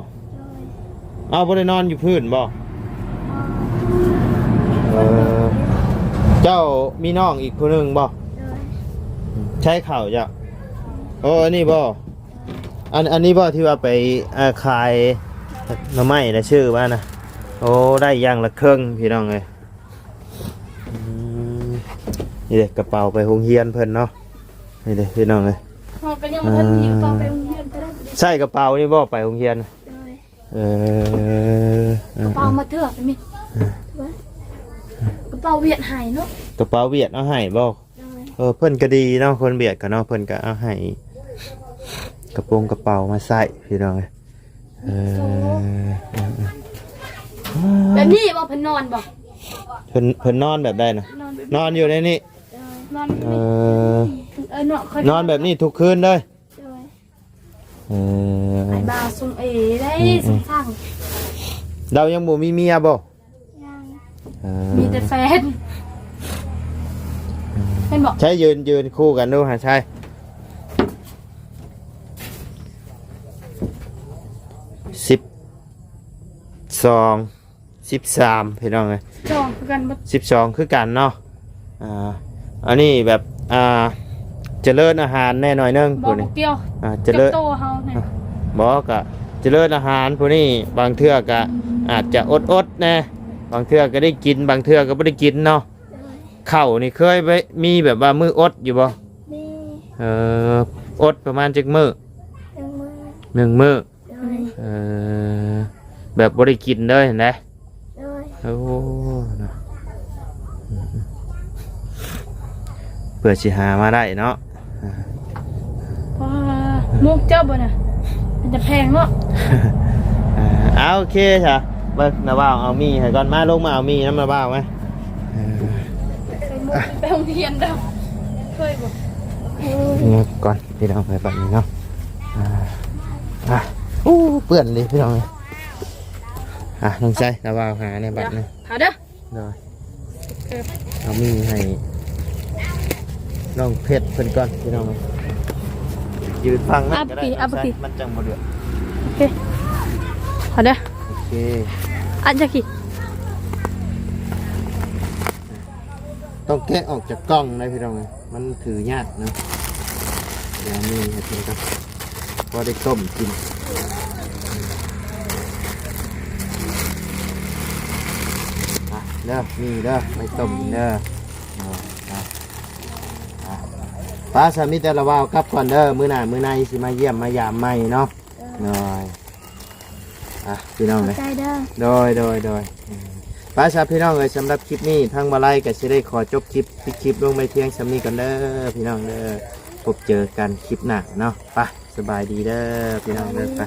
ເອົ້າ ບໍ່ໄດ້ນອນຢູ່ພື້ນບໍ່? ເອີ ເຈົ້າມີນ້ອງອີກຜູ້ໜຶ່ງບໍ່? ໂດຍ ໃຊ້ເຂົ້າເຈົ້າ? ໂອ້ ອັນນີ້ບໍ່? ອັນ ອັນນີ້ບໍ່ທີ່ວ່າໄປ ເອີ ຂາຍໜໍ່ໄມ້ແລ້ວຊື້ມານະ? ໂອ້ ໄດ້ຢ່າງລະເຄິ່ງພີ່ນ້ອງເອີຍ. ອືມ ນີ້ເດ້ກະເປົາໄປໂຮງຮຽນເພິ່ນເນາະ. ນີ້ເດ້ພີ່ນ້ອງເອີຍ ເຮົາກໍຍັງບໍ່ທັນມີກະເປົາໄປໂຮງຮຽນກໍໄດ້. ໃສ່ກະເປົານີ້ບໍ່ໄປໂຮງຮຽນ? ໂດຍ ເອີ ກະເປົາມາເທື່ອນີ້ ກະເປົາຫວຽດໃຫ້ເນາະ. ກະເປົາຫວຽດເອົາໃຫ້ບໍ່? ໂດຍ ເອີ ເພິ່ນກໍດີເນາະ ຄົນຫວຽດກໍເນາະ ເພິ່ນກໍເອົາໃຫ້ກະໂປງກະເປົາມາໃສ່ພີ່ນ້ອງເອີຍ. ເອີ ແບບນີ້ບໍ່? ເພິ່ນນອນບໍ່? ເພິ່ນ ເພິ່ນນອນແບບໃດນະ? ນອນແບບນີ້ ນອນຢູ່ໃນນີ້. ເອີ ນອນ ເອີ ເນາະ ຂ້ອຍນອນແບບນີ້ທຸກຄືນເລີຍ. ໂດຍ ເອີ ອ້າຍບ່າວຊົງເອເດ້. ອືມໆ ຊົງຊັງ. ລາວຍັງບໍ່ມີເມຍບໍ່? ຍັງ. ເອີ ມີແຕ່ແຟນ. ອືມ ເຫັນບໍ່? ໃຊ້ຢືນ ຢືນຄູ່ກັນດູຫາຊາຍ. ສິບສອງ ສິບສາມພີ່ນ້ອງເອີຍ. ສອງຄືກັນເບິດ. ສິບສອງຄືກັນເນາະ. ອ່າ ອັນນີ້ແບບ ອ່າ ຈະເລີນອາຫານແດ່ໜ້ອຍໜຶ່ງ. ບໍ່ ຜູ້ນີ້ ບໍ່ກ່ຽວ. ອ່າ ຈະເລີນ ກັບໂຕເຮົານີ້. ອ່າ ບໍ່ ກະຈະເລີນອາຫານຜູ້ນີ້ ບາງເທື່ອກະອາດຈະອົດໆແດ່ ບາງເທື່ອກະໄດ້ກິນ ບາງເທື່ອກະບໍ່ໄດ້ກິນເນາະ. ໂດຍ ເຂົ້ານີ້ເຄີຍໄປ ມີແບບວ່າມື້ອົດຢູ່ບໍ່? ມີ. ເອີ ອົດປະມານຈັກມື້? ໜຶ່ງມື້. ໜຶ່ງມື້. ໂດຍ ເອີ ແບບບໍ່ໄດ້ກິນເລີຍຫັ້ນນະ. ໂດຍ ໂອ້ ເນາະ ເພື່ອຊິຫາມາໄດ້ເນາະ. ວ້າ ມຸກເຈົ້າບໍ່ນະ? ເປັນຕາແພງເນາະ. ເອີ ເອົາ ໂອເຄຊະ ເບິ່ງ ນ້າບ່າວເອົາໝີ່ໃຫ້ກ່ອນ. ມາ ລົງມາເອົາໝີ່ນຳນ້າບ່າວມາ. ເອີ ໄປໂຮງຮຽນເດີ ເຄີຍບໍ່? ໂອ້ຍ ເງີຍກ່ອນ ພີ່ນ້ອງເອີຍ ບັດນີ້ເນາະ. ອ່າ ອ່າ ໂອ້ ເປື້ອນເດ້ພີ່ນ້ອງເອີຍ. ອ່າ ນ້ອງໄຊ ລະວ່າຫາແດ່ບັດນີ້ ເອົາເດີ. ໂດຍ ເອີ ເອົາໝີ່ໃຫ້ນ້ອງເພັດເພິ່ນກ່ອນ ພີ່ນ້ອງເອີຍ. ຢືນຝັ່ງນັ້ນກໍໄດ້ ເອົາໄປ ນ້ອງໄຊ ມັນຈັ່ງບໍ່ເດືອດ. ໂອເຄ ເອົາເດີ. ໂອເຄ ອັນຈັກກີ ຕ້ອງແກະອອກຈາກກ່ອງໄດ໋ພີ່ນ້ອງເອີຍ ມັນຖືຍາກເນາະ. ດຽວມີໃຫ້ເພິ່ນກັບ ພໍໄດ້ຕົ້ມກິນ. ອ່ະ ເດີ ມີເດີ ໄວ້ຕົ້ມກິນເດີ. ອ່າ ອ່າ ໄປຊະ ມີແຕ່ລະວ່າກັບກ່ອນເດີ ມື້ໜ້າມື້ໃນຊິມາຢ້ຽມມາຢາມໃໝ່ເນາະ. ໂດຍ ອ່ະ ພີ່ນ້ອງເອີຍ ຂອບໃຈເດີ. ໂດຍ ໂດຍ ໂດຍ ໄປຊະ ພີ່ນ້ອງເອີຍ ສຳລັບຄລິບນີ້ ທາງບ່າວໄລກໍຊິໄດ້ຂໍຈົບຄລິບ ປິດຄລິບລົງໄປພຽງສ່ຳນີ້ກ່ອນເດີ ພີ່ນ້ອງເດີ. ພົບເຈີກັນຄລິບໜ້າເນາະ. ໄປ ສະບາຍດີເດີ ພີ່ນ້ອງເດີ ໄປ.